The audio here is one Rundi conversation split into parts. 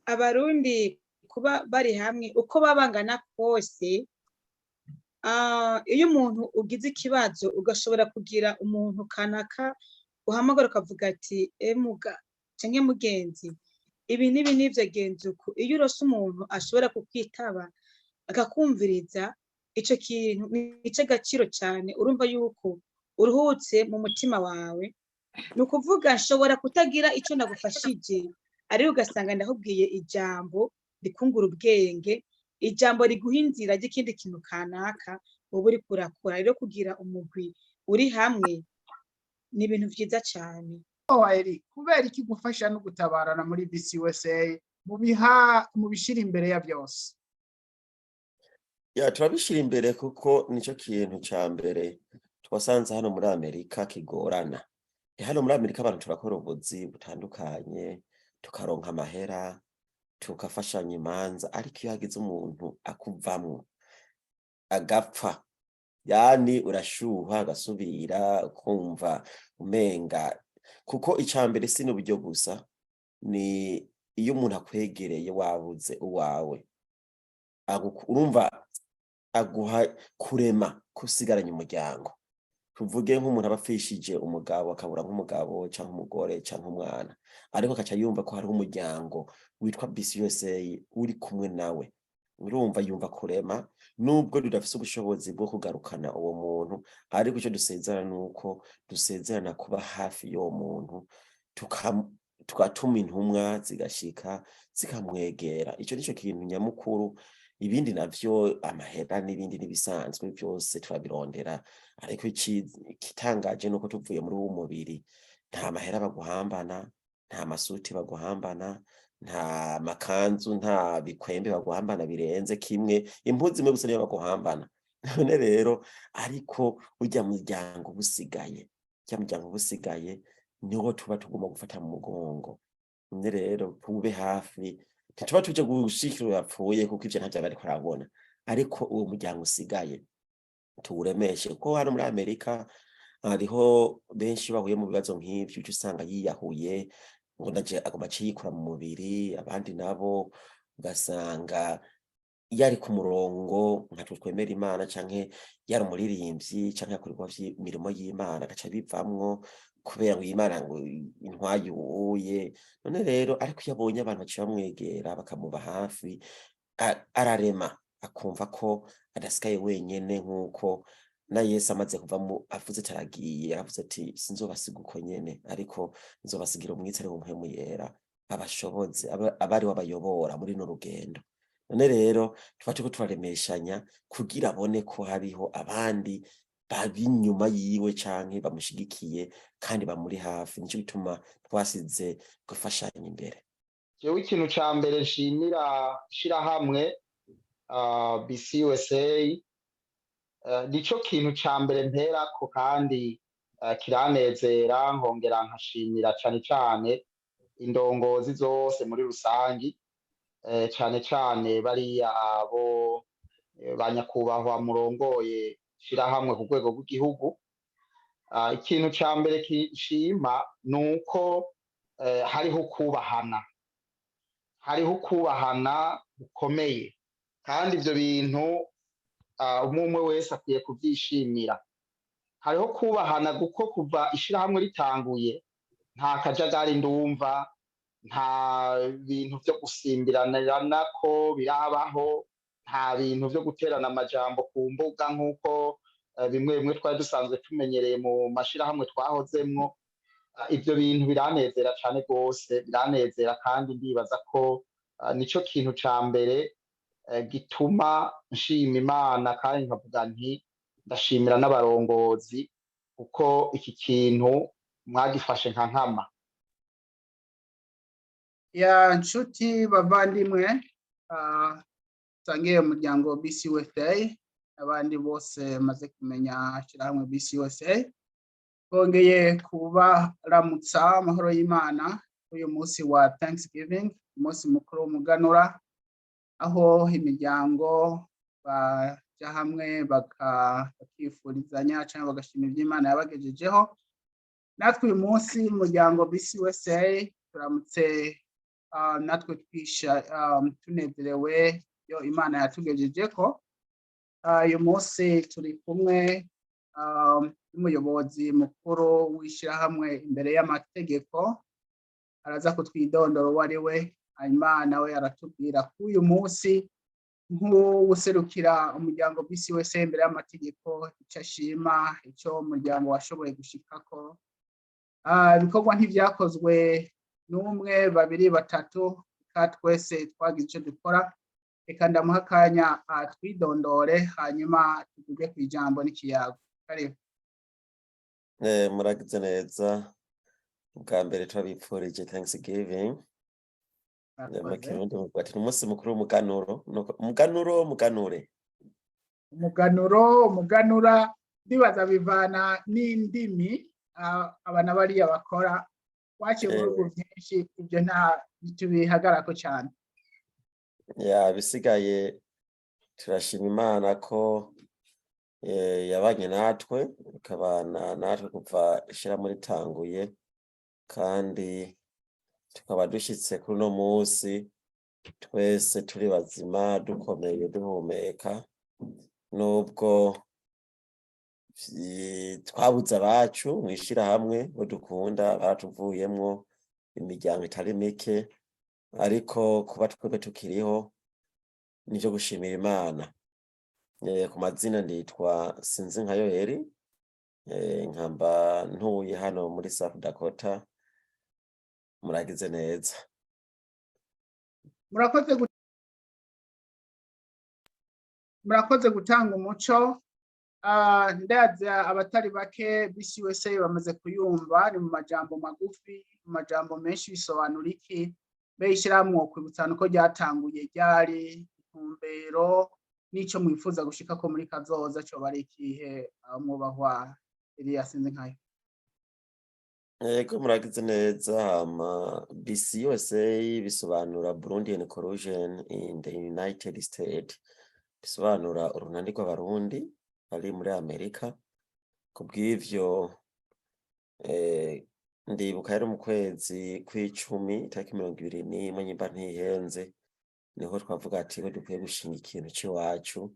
Abarundi kuba bari hamwe uko baba bangana kose, iyo umuntu ugize ikibazo ugashobora kugira umuntu kanaka uhamagara ukavuga ati: "Emuga canke mugenzi, ibi n'ibi n'ivyo, genza uku." Iyo uronse umuntu ashobora kukwitaba akakumviriza, ico kintu ni ic'agaciro cane. Urumva yuko uruhutse mu mutima wawe. Ni ukuvuga nshobora kutagira ico nagufashije, ariko ugasanga ndakubwiye ijambo rikungura ubwenge, ijambo riguha inzira ry'ikindi kintu kanaka woba uriko urakora. Rero kugira umugwi uri hamwe ni ibintu vyiza cane. Eri, kubera iki gufasha no gutabarana muri BCUSA mubiha mubishira imbere ya byose? Ya, turabishira imbere kuko nico kintu ca mbere twasanze hano muri Amerika kigorana. Hano muri Amerika abantu turakora ubuzi butandukanye, tukaronka amahera, tugafashanya imanza, ariko iyo hagize umuntu akuvamwo agapfa, yani urashuha, agasubira kumva umenga, kuko ica mbere si n'uburyo gusa, ni iyo umuntu akwegereye wabuze uwawe, urumva aguha kurema kusigaranye umuryango. Tuvuge nk'umuntu aba apfishije umugabo, akabura nk'umugabo canke umugore canke umwana, ariko akaca yumva ko hariho umuryango witwa BCUSA uri kumwe nawe, urumva yumva kurema. Nubwo tudafise ubushobozi bwo kugarukana uwo muntu, ariko ico dusezerana nuko dusezerana kuba hafi y'uwo muntu, tugatuma intumwa zigashika zikamwegera. Ico nico kintu nyamukuru. Ibindi navyo, amahera n'ibindi n'ibisanzwe, byose turabirondera, ariko igitangaje nuko tuvuye muri uwo mubiri, nta mahera baguhambana, nta masuti baguhambana, nta makanzu, nta bikwembe baguhambana birenze kimwe, impuzu imwe gusa niyo baguhambana. None rero ariko urya muryango uba usigaye, urya muryango uba usigaye niwo tuba tugomba gufata mu mugongo. None rero tube hafi, ntituba tuje gushikira yapfuye, kuko ivyo ntavyo aba ariko arabona, ariko uwo muryango usigaye tuwuremeshe, kuko hano muri Amerika hariho benshi bahuye mu bibazo nk'ivyo, uca usanga yiyahuye ngo ndaje agomba ace yikura mu mubiri. Abandi nabo ugasanga yari ku murongo nka twe twemera Imana, canke yari umuririmbyi, canke yakora ibikorwa vy'imirimo y'Imana, agaca bivamwo kubera ngo Imana ngo intwaye uwuye. None rero ariko iyo abonye abantu baciye bamwegera bakamuba hafi, ararema, akumva ko adasigaye wenyene, nk'uko na Yesu amaze kuvamo avuze ati aragiye, yaravuze ati: "Sinzobasiga uko nyene, ariko nzobasigira umwitsi, ari wo Mpwemu Yera, abashoboze, abe ariwe abayobora muri runo rugendo." None rero tuba turiko turaremeshanya kugira abone ko hariho abandi bari inyuma yiwe canke bamushigikiye kandi bamuri hafi. Nico gituma twasize gufashanya imbere. Jewe ikintu ca mbere nshimira shirahamwe BCUSA, nico kintu ca mbere mperako kandi kiranezera, nkongera nkashimira cane cane indongozi zose muri rusangi, cane cane bariya bo ba nyakubahwa murongoye shirahamwe ku rwego rw'igihugu. Ikintu ca mbere nshima nuko hariho ukubahana, hariho ukubahana gukomeye, kandi ivyo bintu umwe umwe wese akwiye kuvyishimira. Hariho kubahana kuko kuva ishirahamwe ritanguye nta kajagari ndumva, nta bintu vyo gusimbiranirako birabaho, nta bintu vyo guterana amajambo ku mbuga nk'uko bimwe bimwe twari dusanzwe tumenyereye mu mashirahamwe twahozemwo. Ivyo bintu biranezera cane rwose, biranezera, kandi ndibaza ko nico kintu ca mbere gituma nshima Imana, kandi nkavuga nti ndashimira n'abarongozi kuko iki kintu mwagifashe nka nkama. Ya, nshuti bavandimwe sangiye umuryango BCUSA, abandi bose maze kumenya shyirahamwe BCUSA, bongeye kubaramutsa amahoro y'Imana uyu munsi wa Thanksgiving, umunsi mukuru w'umuganura, aho imiryango baja hamwe bakifurizanya cyangwa bagashima ibyo Imana yabagejejeho. Natwe uyu munsi umuryango BCUSA turamutse. Natwe twisha tunezerewe yo Imana yatugejejeko. Uyu munsi turi kumwe n'umuyobozi mukuru w'ishyirahamwe Imbere y'Amategeko. Araza kutwidondora uwo ari we, hanyuma nawe aratubwira ko uyu munsi nk'uwuserukira umuryango bw'isi wese imbere y'amategeko, icyo ashima, icyo umuryango washoboye gushikako. Ibikorwa ntibyakozwe n'umwe, babiri, batatu, reka twese twagize icyo dukora. Reka ndamuha akanya twidondore, hanyuma tuvuge ku ijambo n'ikiyago. Karibu. Muragize neza. Bwa mbere turabipfurije Thanksgiving. Mu Murakoze. Kirundi bavuga ati ni umunsi mukuru w'umuganuro. Umuganuro, muganure. Umuganuro, umuganura, ndibaza bivana n'indimi. Aba na bariya bakora waciye mu bihugu byinshi, ibyo nta tubihagarako cyane. Ya, bisigaye turashima Imana ko yabanye natwe, ikabana natwe kuva ishirahamwe ritanguye, kandi tukaba dushitse kuri uno munsi twese turi bazima, dukomeye, duhumeka, nubwo twabuze abacu mw'ishirahamwe bo dukunda, baratuvuyemwo, imiryango itari mike, ariko kuba twebwe tukiriho nivyo gushimira Imana. Ku mazina nditwa Sinzinkayo Eri, nkaba ntuye hano muri South Dakota. Muragize neza. Murakoze, murakoze gutanga umuco. Ndaza abatari bake bisi wese bamaze kuyumva. Ni mu majambo magufi, mu majambo menshi bisobanura iki? Mbe ishyirahamwe kwibutsana uko ryatanguye, ryari intumbero n'ico mwifuza gushika ko muri kazoza coba ari ikihe, mwubahwa Elias Sinzinkayo? Yego, muragize neza. Hama BCUSA bisobanura Burundian Coalition in the United States, bisobanura urunani rw'Abarundi bari muri Amerika. Kubw'ivyo ndibuka yari mu kwezi kw'icumi, itariki 21 nyimba ntihenze, niho twavuga ati ko dukwiye gushinga ikintu c'iwacu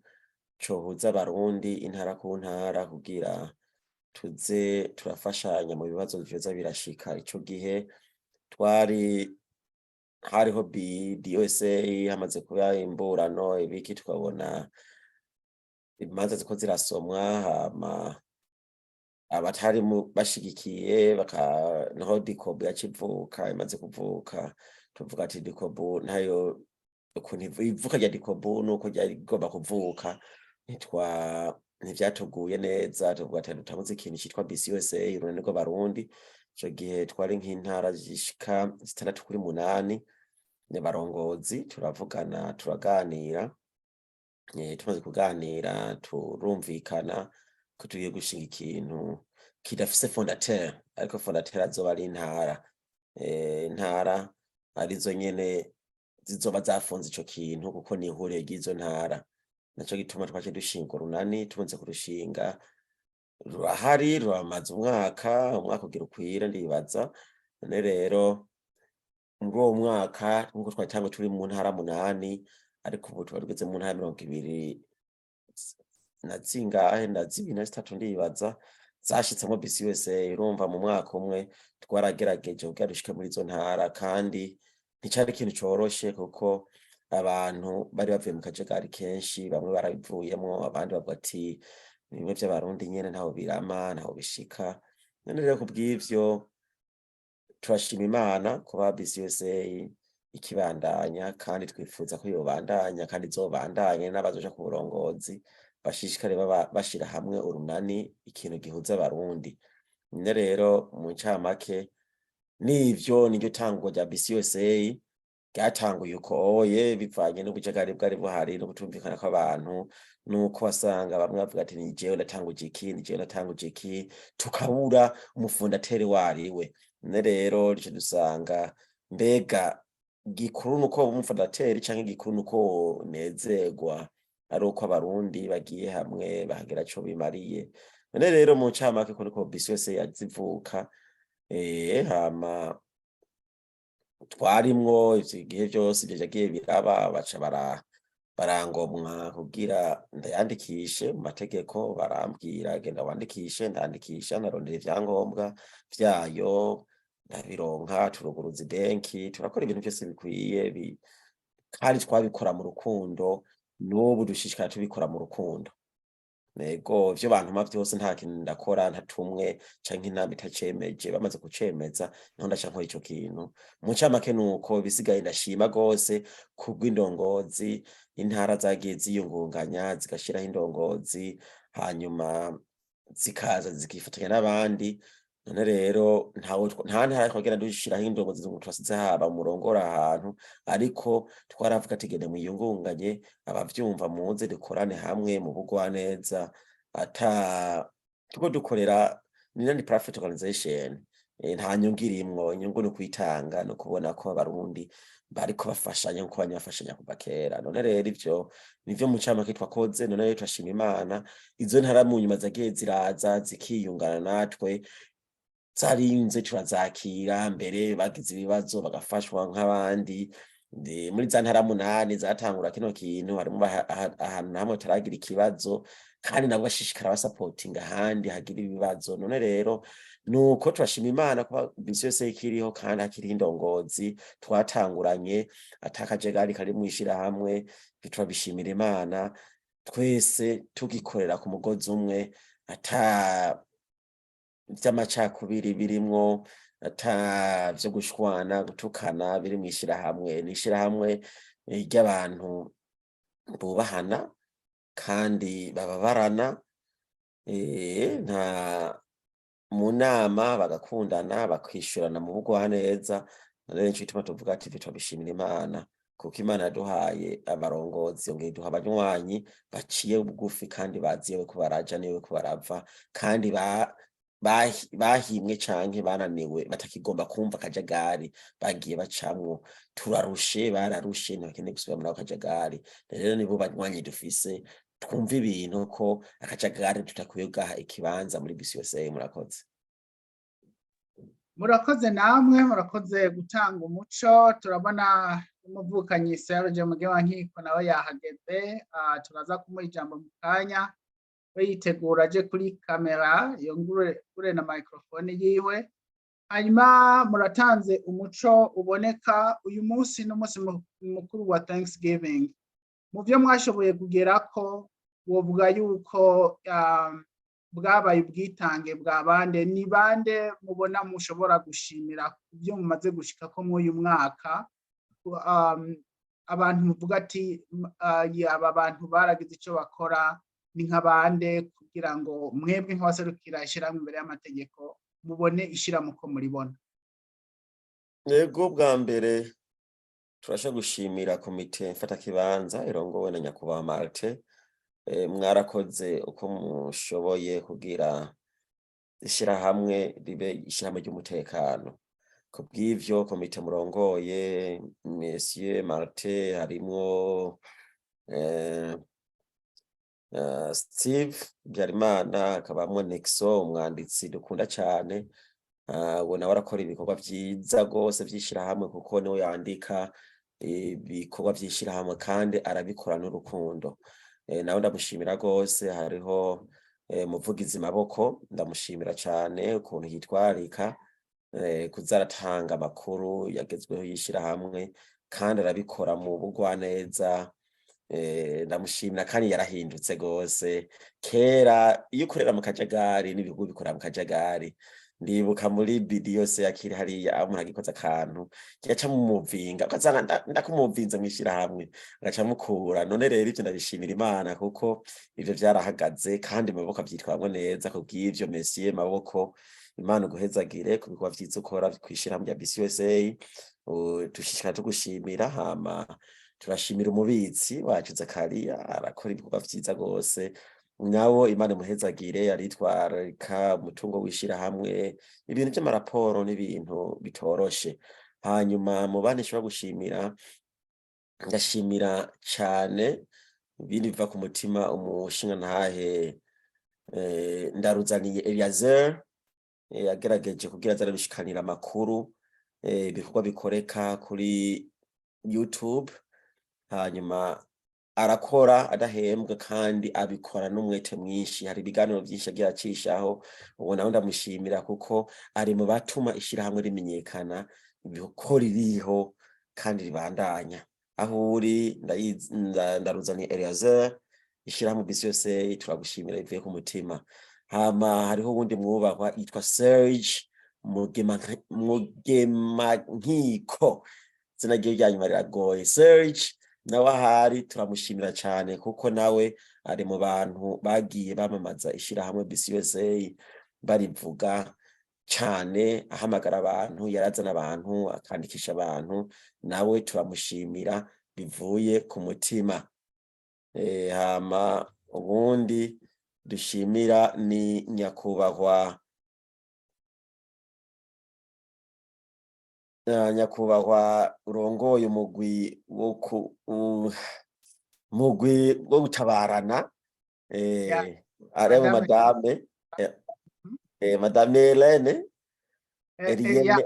cohuza Abarundi intara ku ntara, kugira tuze turafashanya mu bibazo vyoza birashika. Ico gihe twari hariho BDUSA, hamaze kuba imburano ibiki, tukabona imanza ziko zirasomwa, hama abatari bashigikiye baka niho Dikobu yacivuka. Imaze kuvuka tuvuga ati Dikobu ntayo, ukuntu ivuka rya Dikobu nuko ryari rigomba kuvuka ntitwa ntivyatuguye neza. Tuvuga ati dutabuze ikintu citwa BCUSA, urunani rw'Abarundi. Ico gihe twari nk'intara zishika zitandatu kuri munani barongozi, turavugana, turaganira. Tumaze kuganira turumvikana ko tugiye gushinga ikintu kidafise fondateur, ariko fondateur azoba ari intara, intara arizo nyene zizoba zafunze ico kintu, kuko ni ihuriro ry'izo ntara. Naco gituma twaciye dushinga urunani. Tumaze kurushinga rurahari, ruramaze umwaka, umwaka ugira ukwire ndibaza. None rero muri uwo mwaka, nkuko twatanguye turi mu ntara munani, ariko ubu tuba tugeze mu ntara 20 na zingahe, na zibiri na zitatu ndibaza, zashitsemwo BCUSA. Urumva mu mwaka umwe twaragerageje kugira dushike muri izo ntara, kandi nticari ikintu coroshe, kuko abantu bari bavuye mu kajagari kenshi. Bamwe barabivuyemwo, abandi bavuga ati bimwe vy'Abarundi nyene ntaho birama, ntaho bishika. None rero kubw'ivyo turashima Imana kuba BCUSA ikibandanya, kandi twifuza ko yobandanya, kandi izobandanye n'abazoja ku burongozi bashishikare baba bashira hamwe urunani, ikintu gihuza Abarundi. None rero mu ncamake nivyo, niryo tangwa rya BCUSA ryatanguye uko oye, bivanye n'ubujagari bwari buhari no kutumvikana kw'abantu, nuko wasanga bamwe bavuga ati ni jewe natanguje iki, ni jewe natanguje iki, tukabura umufondateur wariwe. None rero duca dusanga mbega gikuru nuko umufondateur, canke gikuru nuko wonezerwa ari uko Abarundi bagiye hamwe bakagira ico bimariye? None rero mu ncamake ko niko BCUSA yazivuka. Hama Twarimwo ivyo gihe vyose, ivyo vyagiye biraba, baca barangomwa kugira ndayandikishe mu mategeko. Barambwira: "Genda wandikishe." Ndandikisha, ndarondera ivyangombwa vyayo, ndabironka, turuguruza ibenki, turakora ibintu vyose bikwiye, kandi twabikora mu rukundo. N'ubu dushishikara tubikora mu rukundo. Ego, ivyo bantuma vyose, nta kintu ndakora ntatumwe canke inama itacemeje. Bamaze kucemeza niho ndaca nkora ico kintu. Mu ncamake nuko bisigaye. Ndashima gose kubw'indongozi, intara zagiye ziyungunganya zigashiraho indongozi, hanyuma zikaza zikifatanya n'abandi. None rero nta ntara twagenda dushiraho indongozi ngo turasize haba murongora ahantu, ariko twaravuga ati: "Genda mwiyungunganye, abavyumva muze dukorane hamwe mu bugwaneza." Ata turiko dukorera ni non profit organization, nta nyungu irimwo. Inyungu ni kwitanga no kubona ko Abarundi bariko bafashanya nkuko bamye bafashanya kuva kera. None rero ivyo nivyo mu ncamake twakoze. None rero turashima Imana, izo ntara mu nyuma zagiye ziraza zikiyungana natwe, zarinze turazakira, mbere bagize ibibazo bagafashwa nk'abandi. Muri za ntara 8 zatangura kino kintu, harimwo ahantu hamwe bataragira ikibazo, kandi nabo bashishikara basapotinga ahandi hagira ibibazo. None rero nuko turashima Imana kuba misi yose ikiriho, kandi hakiriho indongozi twatanguranye, ata kajagari kari mw'ishirahamwe. Turabishimira Imana, twese tugikorera ku mugozi umwe, ata vy'amacakubiri birimwo, ata vyo gushwana, gutukana biri mw'ishirahamwe. Ni ishirahamwe ry'abantu bubahana kandi bababarana, nta mu nama bagakundana, bakishurana mu bugwaneza. Rero nico gituma tuvuga ati ivyo turabishimira Imana, kuko Imana yaduhaye abarongozi, yongera iduha abanywanyi baciye bugufi kandi bazi iyo bariko baraja n'iyo bariko barava, kandi bahimwe canke bananiwe, batakigomba kumva akajagari bagiye bacamwo. Turarushe, bararushe, ntibakeneye gusubira muri ako kajagari. Rero nibo banywanyi dufise, twumva ibintu ko akajagari tutakwiye kugaha ikibanza muri BCUSA. Murakoze. Murakoze namwe, murakoze gutanga umuco. Turabona umuvukanyi Serge Mugewankiko nawe yahageze, turaza kumuha ijambo mu kanya. We yitegura aje kuri kamera, yongure na microphone yiwe. Hanyuma muratanze umuco uboneka. Uyu munsi n'umunsi mukuru wa Thanksgiving. Mu byo mwashoboye kugerako, wovuga yuko bwabaye ubwitange bwa bande? Ni bande mubona mushobora gushimira ku byo mumaze gushikako muri uyu mwaka? Abantu muvuga ati aba bantu baragize icyo bakora, ni nka bande, kugira ngo mwebwe nk'abaserukira ishyirahamwe imbere y'amategeko mubone ishyirahamwe uko muribona? Yego, bwa mbere turasha gushimira komite mfatakibanza irongowe na nyakubahwa Martin. Mwarakoze uko mushoboye kugira ishirahamwe ribe ishirahamwe ry'umutekano. Kubw'ivyo, komite murongoye, Monsieur Martin, harimwo Steve Byarimana, hakabamwo Nexo, umwanditsi dukunda cane. Uwo nawe arakora ibikorwa vyiza gose vy'ishirahamwe, kuko niwe yandika ibikorwa vy'ishirahamwe kandi arabikora n'urukundo. Nawe ndamushimira gose. Hariho Muvugizi Maboko, ndamushimira cane ukuntu yitwararika kuza aratanga amakuru yagezweho y'ishirahamwe, kandi arabikora mu bugwaneza. Ndamushimira kandi yarahindutse gose. Kera iyo ukorera mu kajagari, n'ibihugu bikorera mu kajagari, ndibuka muri bidi yose yakiri hariya, umuntu agikoze akantu yaca mumuvinga, ugasanga ndakumuvinze mw'ishirahamwe, agaca mukura. None rero ivyo ndabishimira Imana, kuko ivyo vyarahagaze kandi Maboko avyitwaramwo neza. Kubw'ivyo, Monsieur Maboko, Imana uguhezagire ku bikorwa vyiza ukora kw'ishirahamwe rya BCUSA, dushishikara tugushimira. Hama turashimira umubitsi wacu Zakariya, arakora ibikorwa vyiza gose nawo, Imana imuhezagire, aritwararika umutungo w'ishirahamwe. Ibintu vy'amaraporo n'ibintu bitoroshe. Hanyuma mu bandi nshobora gushimira, ndashimira cane ibindi biva ku mutima umushingantahe Ndaruzaniye Eliazer, yagerageje kugira aze arabishikanira amakuru. ibikorwa bikoreka kuri YouTube. Hanyuma arakora adahembwa kandi abikora n'umwete mwinshi. Hari ibiganiro byinshi agiye acishaho. Ubu nawe ndamushimira kuko ari mu batuma ishirahamwe rimenyekana ko ririho kandi ribandanya. Aho uri, ndaruzaniye Eleazer, ishirahamwe BCUSA turagushimira bivuye ku mutima. Hama hariho uwundi mwubahwa yitwa Serge Mugemankiko, izina ryiwe rya nyuma riragoye. Serge nawe ahari turamushimira cyane kuko nawe ari mu bantu bagiye bamamaza ishirahamwe BCUSA, barivuga cyane, ahamagara abantu, yarazana abantu, akandikisha abantu. Nawe turamushimira bivuye ku mutima. Hama ubundi dushimira ni nyakubahwa urongoye umugwi wo ku mugwi wo gutabarana, ariwe Madame. Madame Helene. Eliane.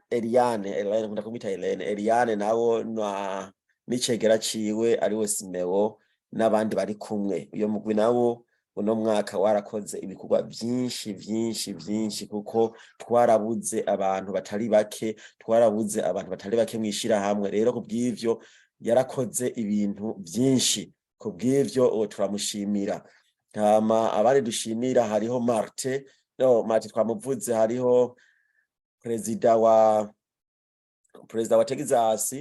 Eliane, Eliane, nkunda kumwita Helene. Eliane nawo na n'icegera ciwe ariwe Simeo n'abandi bari kumwe. Uyo mugwi nawo uno mwaka warakoze ibikorwa vyinshi vyinshi vyinshi, kuko twarabuze abantu batari bake, twarabuze abantu batari bake mw'ishirahamwe. Rero kubw'ivyo yarakoze ibintu vyinshi, kubw'ivyo uwo turamushimira. Hama abandi dushimira hariho Marte, no Marte twamuvuze, hariho perezida wa Texas,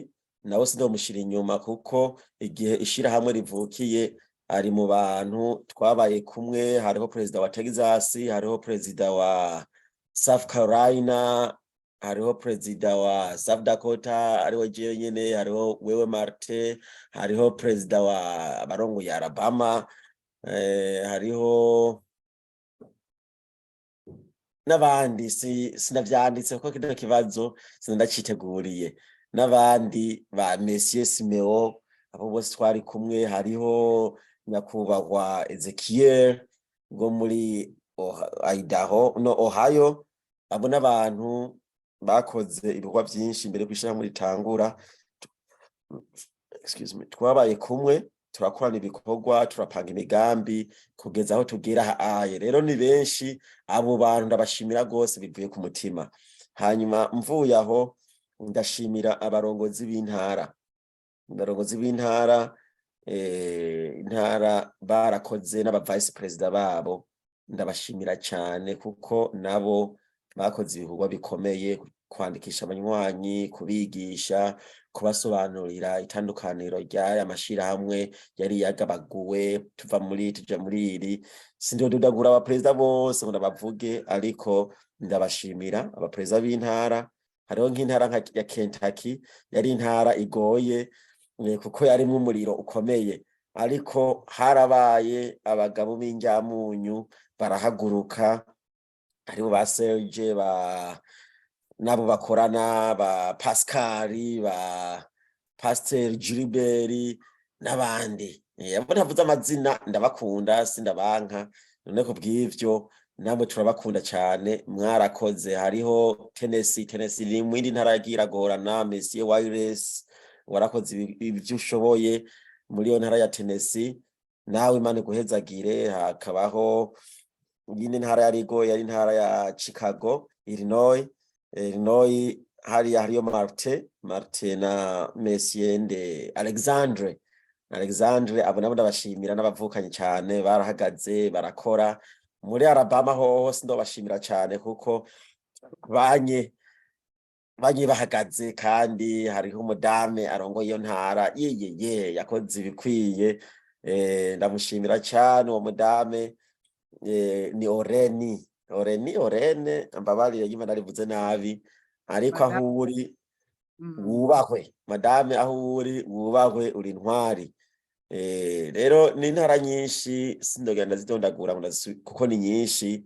nawe sindomushira inyuma kuko igihe ishirahamwe rivukiye ari mu bantu twabaye kumwe. Hariho perezida wa Texas, hariho perezida wa South Carolina, hariho perezida wa South Dakota ariwe jewe nyene, hariho wewe Marte, hariho perezida wa abarongoye Alabama, hariho n'abandi sinavyanditse kuko kino kibazo sindaciteguriye, n'abandi ba Monsieur Simeo, abo bose twari kumwe. Hariho nyakubahwa Ezekiel ngo muri Idaho, no Ohio. Abo n'abantu bakoze ibikorwa vyinshi mbere kw'ishirahamwe ritangura. Excuse me. Twabaye kumwe, turakorana ibikorwa, turapanga imigambi kugeza aho tugera aye. Rero ni benshi abo bantu, ndabashimira rwose bivuye ku mutima. Hanyuma mvuye aho ndashimira abarongozi b'intara. Abarongozi b'intara, intara barakoze, n'aba vice perezida babo ndabashimira cyane kuko nabo bakoze ibikorwa bikomeye: kwandikisha abanywanyi, kubigisha, kubasobanurira itandukaniro ry'aya mashirahamwe yari yagabaguwe, tuva muri tuja muri iri. Sindododagura abaperezida bose ngo ndabavuge, ariko ndabashimira abaperezida b'intara. Hariho nk'intara nka ya Kentucky, yari intara igoye, kuko yarimwo umuriro ukomeye, ariko harabaye abagabo b'injyamunyu barahaguruka, haribo ba Serge, ba nabo bakorana, ba Pascal, ba Pasteur Gilbert n'abandi. Abo ntavuze amazina ndabakunda, sindabanka. None kubw'ivyo namwe turabakunda cyane, mwarakoze. Hariho Tennessee. Tennessee ni mu yindi ntara yagiye iragorana. Monsieur Wireless, warakoze ibyo ushoboye muri iyo ntara ya Tennessee, nawe Imana iguhezagire. Hakabaho iyindi ntara yari igoye, yari intara ya Chicago, Illinois. Illinois hariya hariyo Marte na Monsieur de Alexandre. Abo nabo ndabashimira, n'abavukanye cyane, barahagaze barakora. Muri Alabama hoho sindobashimira cyane kuko banye bahagaze, kandi hariho umudame arongoye iyo ntara yeyeye yakoze ibikwiye. Ndamushimira cyane uwo mudame, ni Oreni Orene, mbabarire nyuma narivuze nabi, ariko aho uri wubahwe madame, aho uri wubahwe, uri intwari. Rero ni intara nyinshi, sindogenda zidondagura kuko ni nyinshi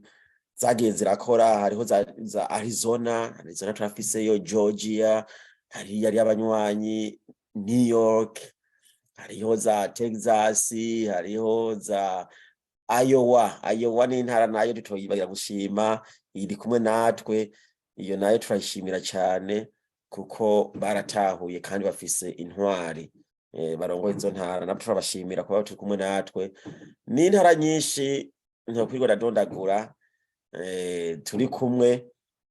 zagiye zirakora. Hariho za Arizona, Arizona turafiseyo, Georgia hariyo yari abanywanyi, New York hariho, za Texas hariho, za Iowa. Iowa ni intara nayo tutoyibagira gushima, iri kumwe natwe, iyo nayo turayishimira cyane. Kuko baratahuye kandi bafise intwari barongoye izo ntara, nabo turabashimira kuba turi kumwe natwe. N'intara nyinshi ntokwirirwa ndadondagura, turi kumwe,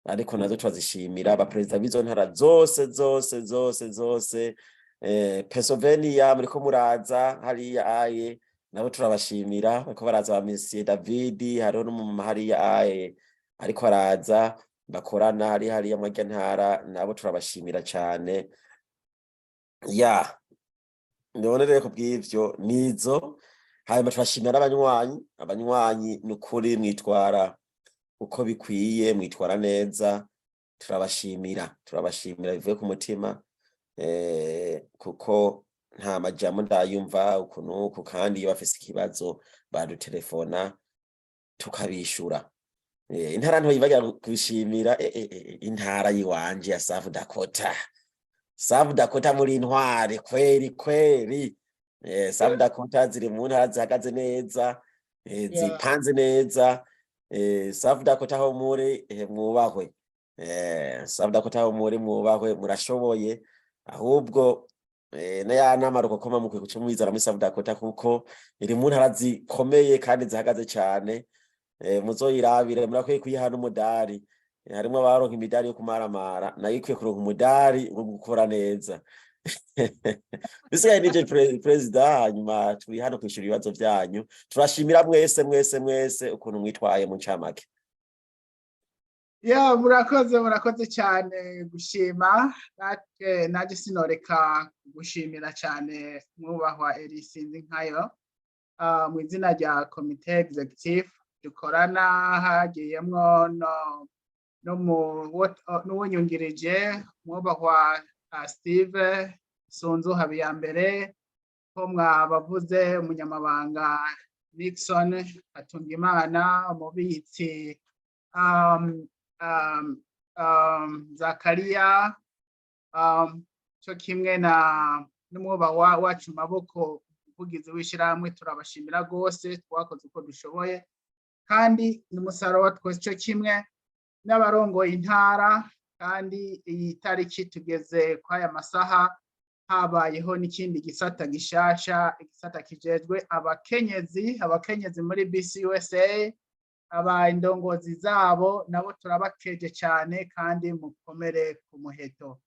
ariko nazo turazishimira, abaperezida b'izo ntara zose zose zose zose. Pennsylvania muriko muraza hariya aye, nabo turabashimira, bariko baraza ba Monsieur David, hariho n'umumama hariya aye ariko araza bakorana hari hariya mwarya ntara, nabo turabashimira cane. Ya, none rero kubw'ivyo nizo. Hanyuma turashimira n'abanywanyi. Abanywanyi ni ukuri mwitwara uko bikwiye, mwitwara neza, turabashimira, turabashimira bivuye ku mutima, kuko nta majambo ndayumva uku n'uku, kandi iyo bafise ikibazo badutelefona tukabishura. Intara ntoyibagira kubishimira, intara yiwanje ya South Dakota. South Dakota muri intwari kweri kweri. South Dakota ziri mu ntara zihagaze neza, zipanze neza. South Dakota aho muri, mwubahwe. South Dakota aho muri mwubahwe, murashoboye. Ahubwo na ya nama rukokoma mukwiye guca muyizana muri South Dakota, kuko iri mu ntara zikomeye kandi zihagaze cane. Muzoyirabire, murakwiye kuyiha n'umudari. Harimwo abaronka imidari yo kumaramara, nayo ikwiye kuronka umudari wo gukora neza. Bisigaye nije perezida, hanyuma turi hano kwishura ibibazo vyanyu. Turashimira mwese mwese mwese ukuntu mwitwaye mu ncamake. Ya, murakoze, murakoze cyane gushima. Natwe nanjye sinoreka gushimira cyane mwubahwa Elie Sinzinkayo mu izina rya komite executive dukorana, hagiyemwo no mu n'uwunyungirije mwubahwa Steve Sunzu Habiyambere, ko mwabavuze, umunyamabanga Nixon Hatungimana, umubitsi Zakaria, cyo kimwe na n'umwubahwa wacu Maboko, umuvugizi w'ishyirahamwe. Turabashimira rwose, twakoze uko dushoboye kandi ni umusaruro wa twese, cyo kimwe n'abarongoye intara. Kandi iyi tariki tugeze kwa aya masaha, habayeho n'ikindi gisata gishasha, igisata kijejwe abakenyezi, abakenyezi muri BCUSA, aba indongozi zabo nabo turabakeje cyane kandi mukomere ku muheto.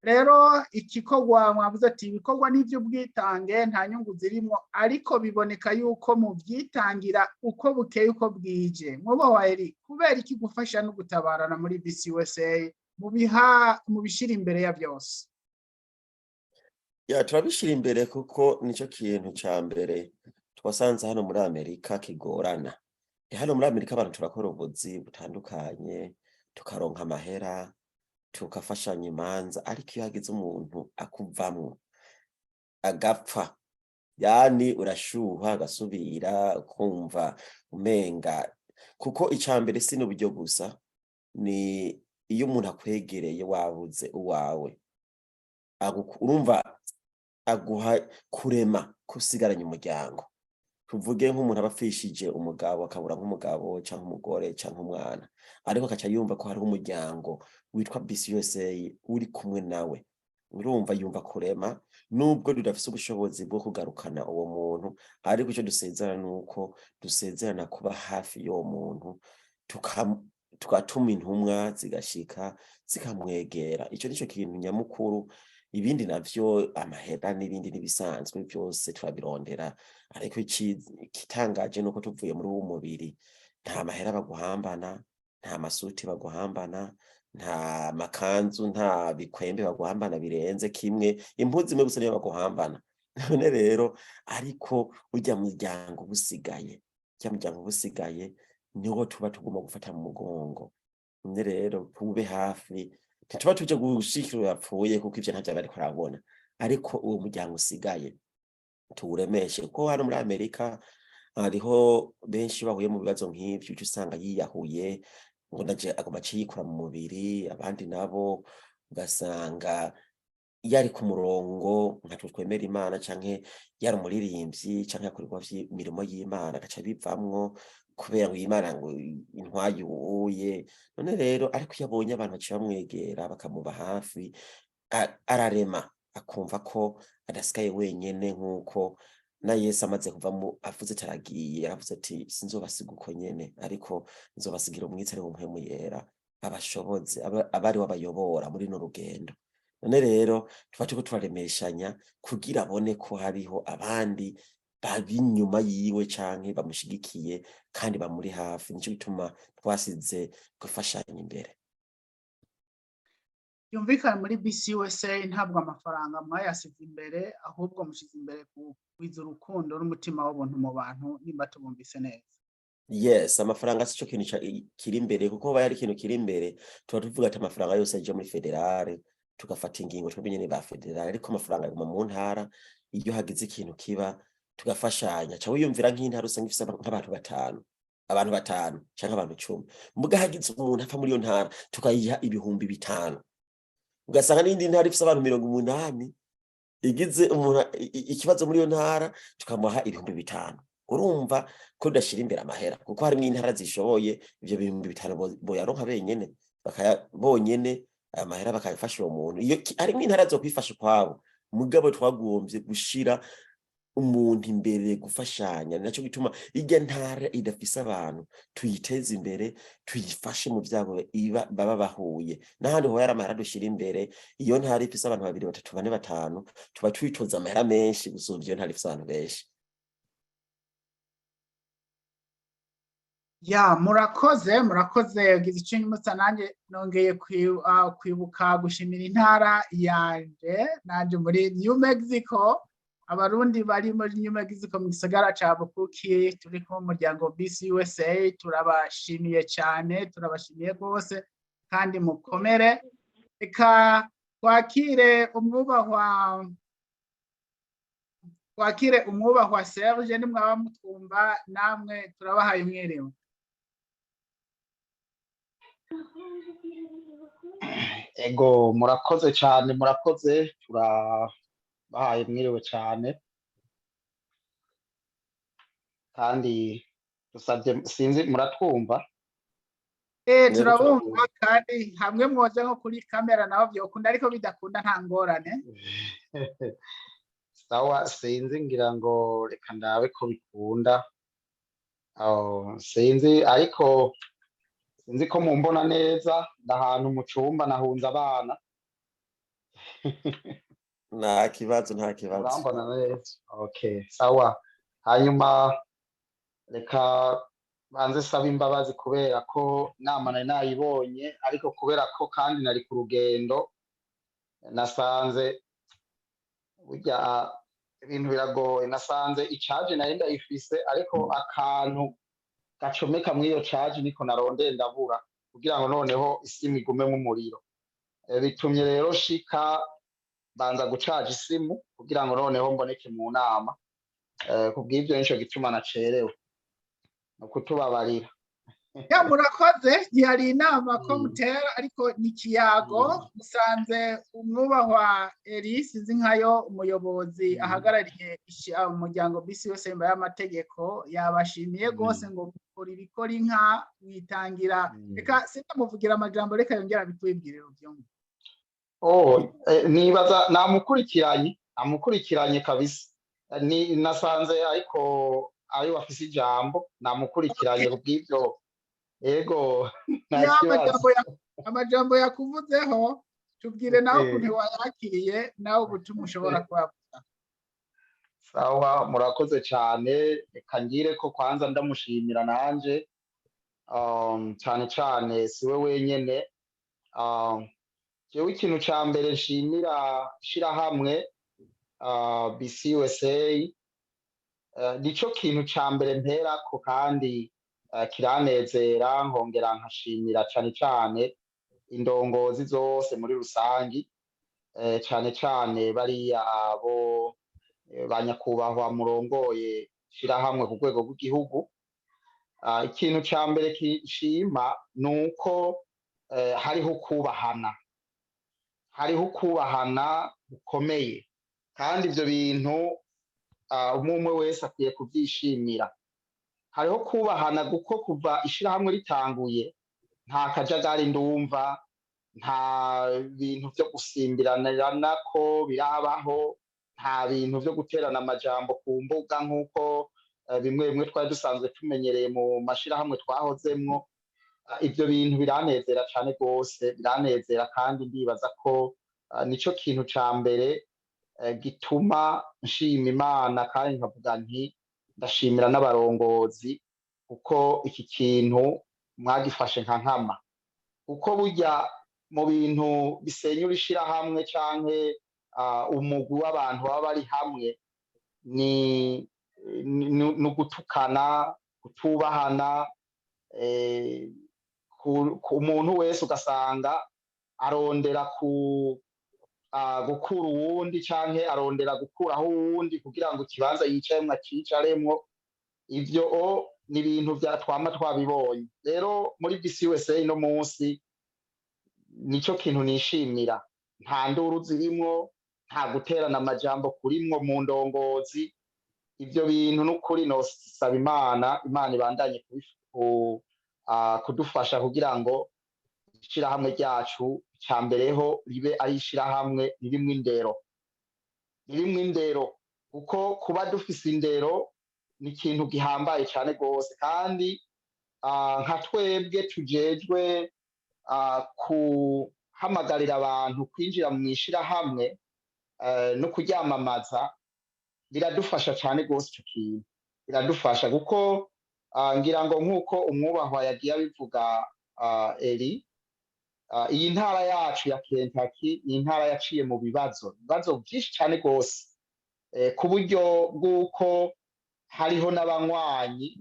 Rero igikorwa mwavuze ati ibikorwa n'iby'ubwitange, nta nyungu zirimo, ariko biboneka yuko mubyitangira uko bukeye uko bwije. Mwubahwa Elie, kubera iki gufasha no gutabarana muri BCUSA mubiha mubishyira imbere ya byose? Ya, turabishyira imbere kuko nicyo kintu ca mbere twasanze hano muri Amerika kigorana. Hano muri Amerika abantu turakora ubuzi butandukanye, tukaronka amahera, tugafashanya imanza, ariko iyo hagize umuntu akuvamwo agapfa, yani urashuha agasubira ukumva umenga, kuko ica mbere si n'uburyo gusa, ni iyo umuntu akwegereye wabuze uwawe, urumva aguha kurema kusigaranye umuryango. Tuvuge nk'umuntu aba apfishije umugabo, akabura nk'umugabo canke umugore canke umwana, ariko akaca yumva ko hariho umuryango witwa BCUSA uri kumwe nawe, urumva yumva kurema. Nubwo tudafise ubushobozi bwo kugarukana uwo muntu, ariko ico dusezerana nuko dusezerana kuba hafi y'uwo muntu, tugatuma intumwa zigashika zikamwegera. Ico nico kintu nyamukuru. Ibindi navyo, amahera n'ibindi n'ibisanzwe, byose turabirondera, ariko igitangaje nuko tuvuye muri uwo mubiri, nta mahera baguhambana, nta masuti baguhambana, nta makanzu, nta bikwembe baguhambana birenze kimwe, impuzu imwe gusa niyo baguhambana. None rero ariko urya muryango ubusigaye, urya muryango ubusigaye niwo tuba tugomba gufata mu mugongo. None rero tube hafi, ntituba tuje gushikira yapfuye, kuko ivyo ntavyo bariko arabona, ariko uwo muryango usigaye tuwuremeshe, kuko hano muri Amerika hariho benshi bahuye mu bibazo nk'ivyo, uca usanga yiyahuye ngo ndaje agomba ace yikura mu mubiri, abandi nabo ugasanga Yari ku murongo nka twe twemera Imana, canke yari umuririmbyi, canke yakora ibikorwa vy'imirimo y'Imana, agaca abivamwo kubera ngo Imana ngo intwaye uwuye. None rero, ariko iyo abonye abantu baciye bamwegera, bakamuba hafi, ararema, akumva ko adasigaye wenyene, nk'uko na Yesu amaze kuvamo avuze ati aragiye, yaravuze ati: "Sinzobasiga uko nyene, ariko nzobasigira umwitsi, ari wo Mpwemu Yera, abashoboze, abe ariwe abayobora muri runo rugendo." None rero tuba turiko turaremeshanya kugira abone ko hariho abandi bari inyuma yiwe canke bamushigikiye kandi bamuri hafi. Nico gituma twasize gufashanya imbere. Yumvikana, muri BCUSA ntabwo amafaranga mwayasize imbere, ahubwo mushize imbere kugwiza urukundo n'umutima w'ubuntu mu bantu, nimba tubumvise neza. Yes, amafaranga sico kintu kiri imbere, kuko hoba hari ikintu kiri imbere, tuba tuvuga ati amafaranga yose aje muri fédéral, tugafata ingingo twebwe nyene ba fédéral, ariko amafaranga aguma mu ntara. Iyo hagize ikintu kiba, tugafashanya. Ca wiyumvira nk'intara usanga ifise nk'abantu batanu, abantu batanu canke abantu 10, muga hagize umuntu apfa muri iyo ntara, tukayiha 5000. Ugasanga n'iyindi ntara ifise abantu 80 igize umuntu ikibazo muri iyo ntara, tukamuha 5000. Urumva ko tudashira imbere amahera, kuko harimwo intara zishoboye, ivyo 5000 boyaronka benyene, bakaya bonyene ayo mahera, bakayafasha uwo muntu. Iyo harimwo intara zokwifasha ukwabo, mugabo twagomvye gushira umuntu imbere, gufashanya. Ni naco gituma irya ntara idafise abantu tuyiteze imbere, tuyifashe mu vyago iba baba bahuye. N'ahandi hoba hari amahera dushira imbere, iyo ntara ifise abantu babiri, batatu, bane, batanu, tuba twitoza amahera menshi gusumvya iyo ntara ifise abantu benshi. Ya, murakoze, murakoze. Ugize icyo nyibutsa nanjye, nongeye kwibuka gushimira intara yanje nanje muri New Mexico. Abarundi bari muri New Mexico, mu gisagara ca Albuquerque, turi kumwe mu muryango BCUSA, turabashimiye cyane, turabashimiye rwose kandi mukomere. Reka twakire umwubahwa Serge. Nimwaba mutwumva namwe, turabahaye mwiriwe. Ego, murakoze cyane, murakoze, turabahaye mwiriwe cyane. Kandi dusabye, sinzi, muratwumva? Eh, turabumva, kandi hamwe mwoze nko kuri kamera naho byokunda, ariko bidakunda nta ngorane. Sawa, sinzi, ngira ngo reka ndabe ko bikunda. Oh, sinzi, ariko sinzi ko mumbona neza, ndahantu mu cumba, nahunze abana. Nta kibazo, nta kibazo. Urambona neza? Okay, sawa. Hanyuma reka banze saba imbabazi kubera ko nama nari nayibonye, ariko kubera ko kandi nari ku rugendo, nasanze burya ibintu biragoye. Nasanze icaje nari ndayifise, ariko akantu gacomeka muri iyo caje niko narondeye ndabura, kugira ngo noneho isimu igumemwo umuriro. Bitumye rero shika banza gucaja isimu kugira ngo noneho mboneke mu nama. Kubw'ivyo nico gituma nacerewe, ni ukutubabarira. Ya, murakoze. Ntiyari inama ko mutera, ariko ni ikiyago. Musanze umwubahwa Eri sinzi nkayo, umuyobozi ahagarariye umuryango BCUSA imbere y'amategeko, yabashimiye rwose ngo mukora ibikora inka mwitangira. Reka sindamuvugira amajambo, reka yongera abitwibwirire ubyumve. Oh, nibaza namukurikiranye, namukurikiranye kabisa. Ni nasanze ariko ari wafise ijambo, namukurikiranye kubw'ivyo. Ego, nta Ya, kibazo. Amajambo yakuvuzeho, tubwire nawe ukuntu wayakiriye, nawe ubutumwa ushobora kubavuga. Sawa, murakoze cyane. Reka ngire ko kwanza ndamushimira nanje, cyane cyane siwe wenyene. Jewe ikintu ca mbere nshimira shirahamwe BCUSA, nico kintu ca mbere mperako, kandi kiranezera, nkongera nkashimira cane cane indongozi zose muri rusangi, cane cane bariya abo ba nyakubahwa murongoye shirahamwe ku rwego rw'igihugu. Ikintu ca mbere kishima ni uko hariho ukubahana, hariho ukubahana. bukomeye, kandi ibyo bintu umwe umwe wese akwiye kubyishimira. Hariho kubahana kuko kuva ishyirahamwe ritanguye nta kajagari ndumva, nta bintu byo gusimbiranirana ko birabaho, nta bintu byo guterana amajambo ku mbuga nk'uko bimwe bimwe twari dusanzwe tumenyereye mu mashyirahamwe twahozemwo. Ibyo bintu biranezera cyane rwose, biranezera, kandi ndibaza ko nicyo kintu cya mbere gituma nshima Imana, kandi nkavuga nti ndashimira n'abarongozi kuko iki kintu mwagifashe nka nkama. Kuko burya mu bintu bisenyura ishyirahamwe canke umugwi w'abantu baba bari hamwe ni ugutukana, kutubahana, umuntu wese ugasanga arondera gukura uwundi canke arondera gukuraho uwundi kugira ngo ikibanza yicayemwo acicaremwo. Ivyo ni ibintu vya twama twabibonye. Rero muri BCUSA ino munsi nico kintu nishimira, nta nduru zirimwo, nta guterana amajambo kurimwo mu ndongozi. Ivyo bintu n'ukuri nosaba Imana, Imana ibandanye kudufasha kugira ngo ishirahamwe ryacu ca mbereho ribe ari ishirahamwe ririmwo indero, ririmwo indero, kuko kuba dufise indero ni ikintu gihambaye cane gose. Kandi nka twebwe tujejwe kuhamagarira abantu kwinjira mu ishirahamwe no kuryamamaza, biradufasha cane gose. Ico kintu biradufasha kuko ngira ngo nk'uko umwubahwa yagiye abivuga Eri, iyi ntara yacu ya Kentucky ni intara yaciye mu bibazo byinshi cane gose, ku buryo bw'uko hariho n'abanywanyi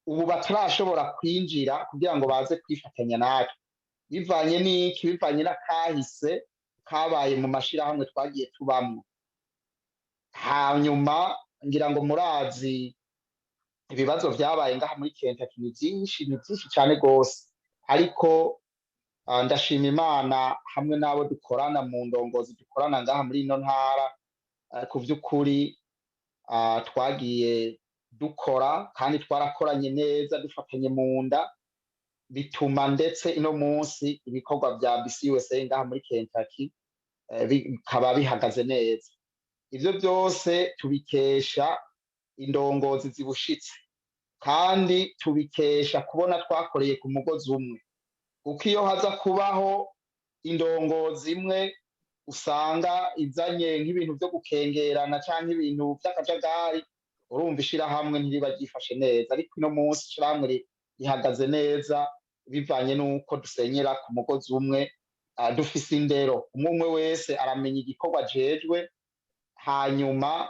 ubu batarashobora kwinjira kugira ngo baze kwifatanya natwe, bivanye n'iki? Bivanye n'akahise kabaye mu mashirahamwe twagiye tubamwo. Hanyuma ngira ngo murazi ibibazo vyabaye ngaha muri Kentucky ni byinshi, ni byinshi cane gose. Ariko ndashima Imana hamwe n'abo dukorana mu ndongozi dukorana ngaha muri ino ntara, ku vy'ukuri twagiye dukora kandi twarakoranye neza, dufatanye mu nda, bituma ndetse ino munsi ibikorwa vya BCUSA ngaha muri Kentucky bikaba bihagaze neza. Ivyo byose tubikesha indongozi zibushitse, kandi tubikesha kubona twakoreye ku mugozi umwe, kuko iyo haza kubaho indongozi imwe usanga izanye nk'ibintu vyo gukengerana canke ibintu vy'akajagari, urumva ishirahamwe ntiriba ryifashe neza. Ariko ino munsi ishirahamwe rihagaze neza bivanye n'uko dusenyera ku mugozi umwe, dufise indero, umwe umwe wese aramenya igikorwa ajejwe, hanyuma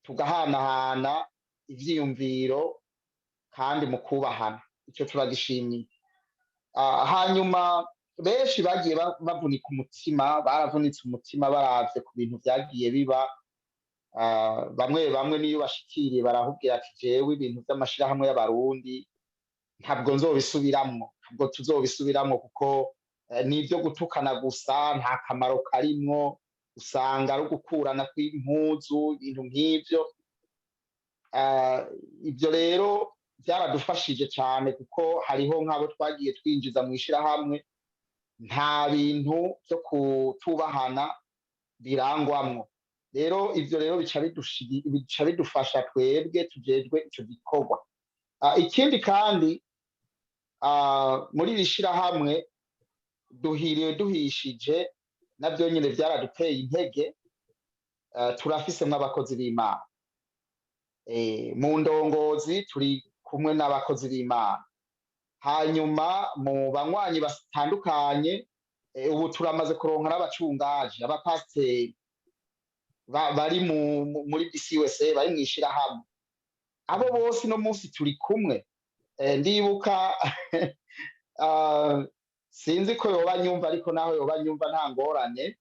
tugahanahana ivyiyumviro kandi mu kubahana. Ico turagishimiye. Hanyuma benshi bagiye bavunika umutima, baravunitse umutima baravye ku bintu vyagiye biba. Bamwe bamwe niyo bashikiriye barakubwira ati jewe ibintu vy'amashirahamwe y'abarundi ntabwo nzobisubiramwo, ntabwo tuzobisubiramwo, kuko ni ivyo gutukana gusa, nta kamaro karimwo, usanga ari ugukurana kw'impuzu, ibintu nk'ivyo. Ibyo rero byaradufashije cyane, kuko hariho nk'abo twagiye twinjiza mu ishirahamwe nta bintu byo kutubahana birangwamwo. Rero ivyo rero bica bidufasha twebwe tujejwe ico gikorwa. Ikindi kandi, muri iri shirahamwe duhiriwe duhishije, navyo nyene vyaraduteye intege. Turafisemwo abakozi b'Imana mu ndongozi, turi kumwe n'abakozi b'Imana. Hanyuma mu banywanyi batandukanye, ubu turamaze kuronka n'abacungaji, abapasiteri bari muri BCUSA, bari mw'ishirahamwe. Abo bose no munsi turi kumwe. Ndibuka, sinzi ko yoba nyumva, ariko naho yoba nyumva nta ngorane.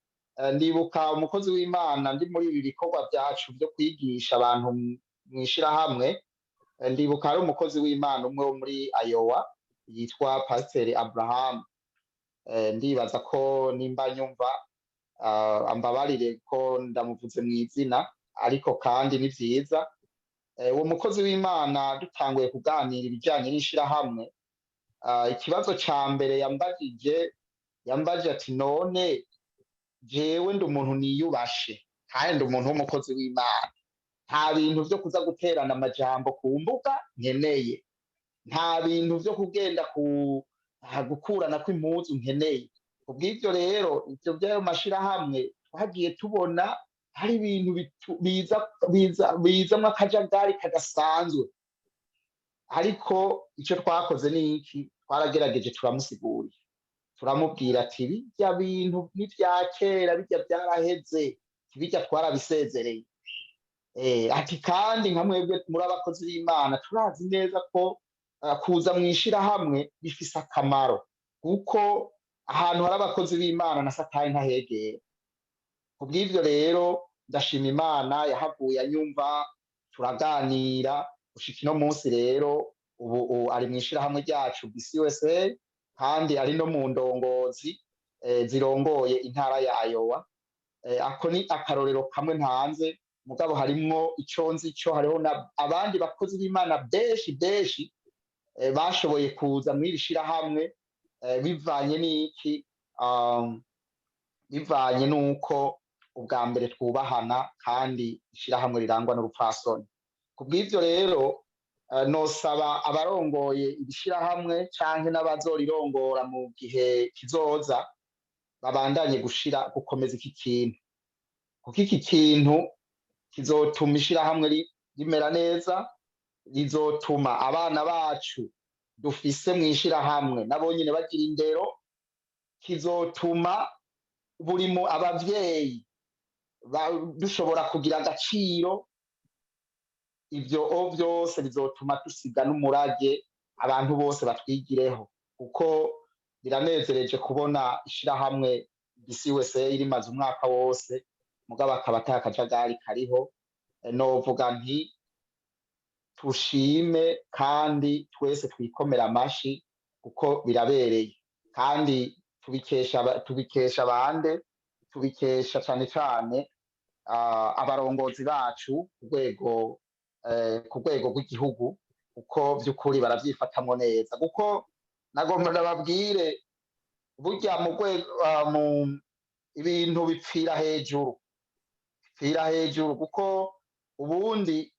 Ndibuka umukozi w'Imana ndi muri ibi bikorwa byacu byo kwigisha abantu mw'ishirahamwe, ndibuka hari umukozi w'Imana umwe wo muri Iowa yitwa Pasiteri Abraham. Ndibaza ko nimba nyumva Ambabarire ko ndamuvuze mu izina, ariko kandi ni vyiza. Uwo mukozi w'Imana dutanguye kuganira ibijanye n'ishirahamwe, ikibazo ca mbere yambajije, yambajije ati: "None jewe ndi umuntu niyubashe kandi ndi umuntu w'umukozi w'Imana, nta bintu vyo kuza guterana amajambo ku mbuga nkeneye, nta bintu vyo kugenda ku gukurana kw'impuzu nkeneye. Kubw'ivyo rero, ivyo vy'ayo mashirahamwe twagiye tubona hari ibintu biza biza bizamwo akajagari kadasanzwe." Ariko ico twakoze ni iki? Twaragerageje turamusigurira, turamubwira ati: "Bijya bintu n'ivya kera, bijya vyaraheze, bijya twarabisezereye." Ati: "Kandi nka mwebwe muri abakozi b'Imana, turazi neza ko kuza mu ishirahamwe bifise akamaro, kuko ahantu hari abakozi b'Imana na Satani ntahegera." Kubw'ivyo rero, ndashima Imana yahavuye anyumva, turaganira gushika ino munsi. Rero ubu ari mu ishirahamwe ryacu BCUSA, kandi ari no mu ndongozi zirongoye intara ya Iowa. Ako ni akarorero kamwe ntanze, mugabo harimwo ico nzi co hariho abandi bakozi b'Imana benshi benshi bashoboye kuza mw'iri shirahamwe bivanye n'iki? Bivanye n'uko ubwa mbere twubahana, kandi ishirahamwe rirangwa n'urupfasoni. Kubw'ivyo rero, nosaba abarongoye iri shirahamwe canke n'abazorirongora mu gihe kizoza, babandanye gushira gukomeza iki kintu, kuko iki kintu kizotuma ishirahamwe rimera neza, rizotuma abana bacu dufise mw'ishirahamwe nabo nyene bagira indero, kizotuma buri mu abavyeyi dushobora kugira agaciro. Ivyo vyose bizotuma dusiga n'umurage, abantu bose batwigireho, kuko biranezereje kubona ishirahamwe BCUSA rimaze umwaka wose, mugabo akaba ata kajagari kariho. Novuga nti tushime kandi twese twikomera amashi, kuko birabereye, kandi tubikesha bande? Tubikesha cane cane abarongozi bacu ku rwego rw'igihugu, kuko vy'ukuri baravyifatamwo neza. Kuko nagomba ndababwire, burya mu rwego mu ibintu bipfira hejuru, bipfira hejuru, kuko ubundi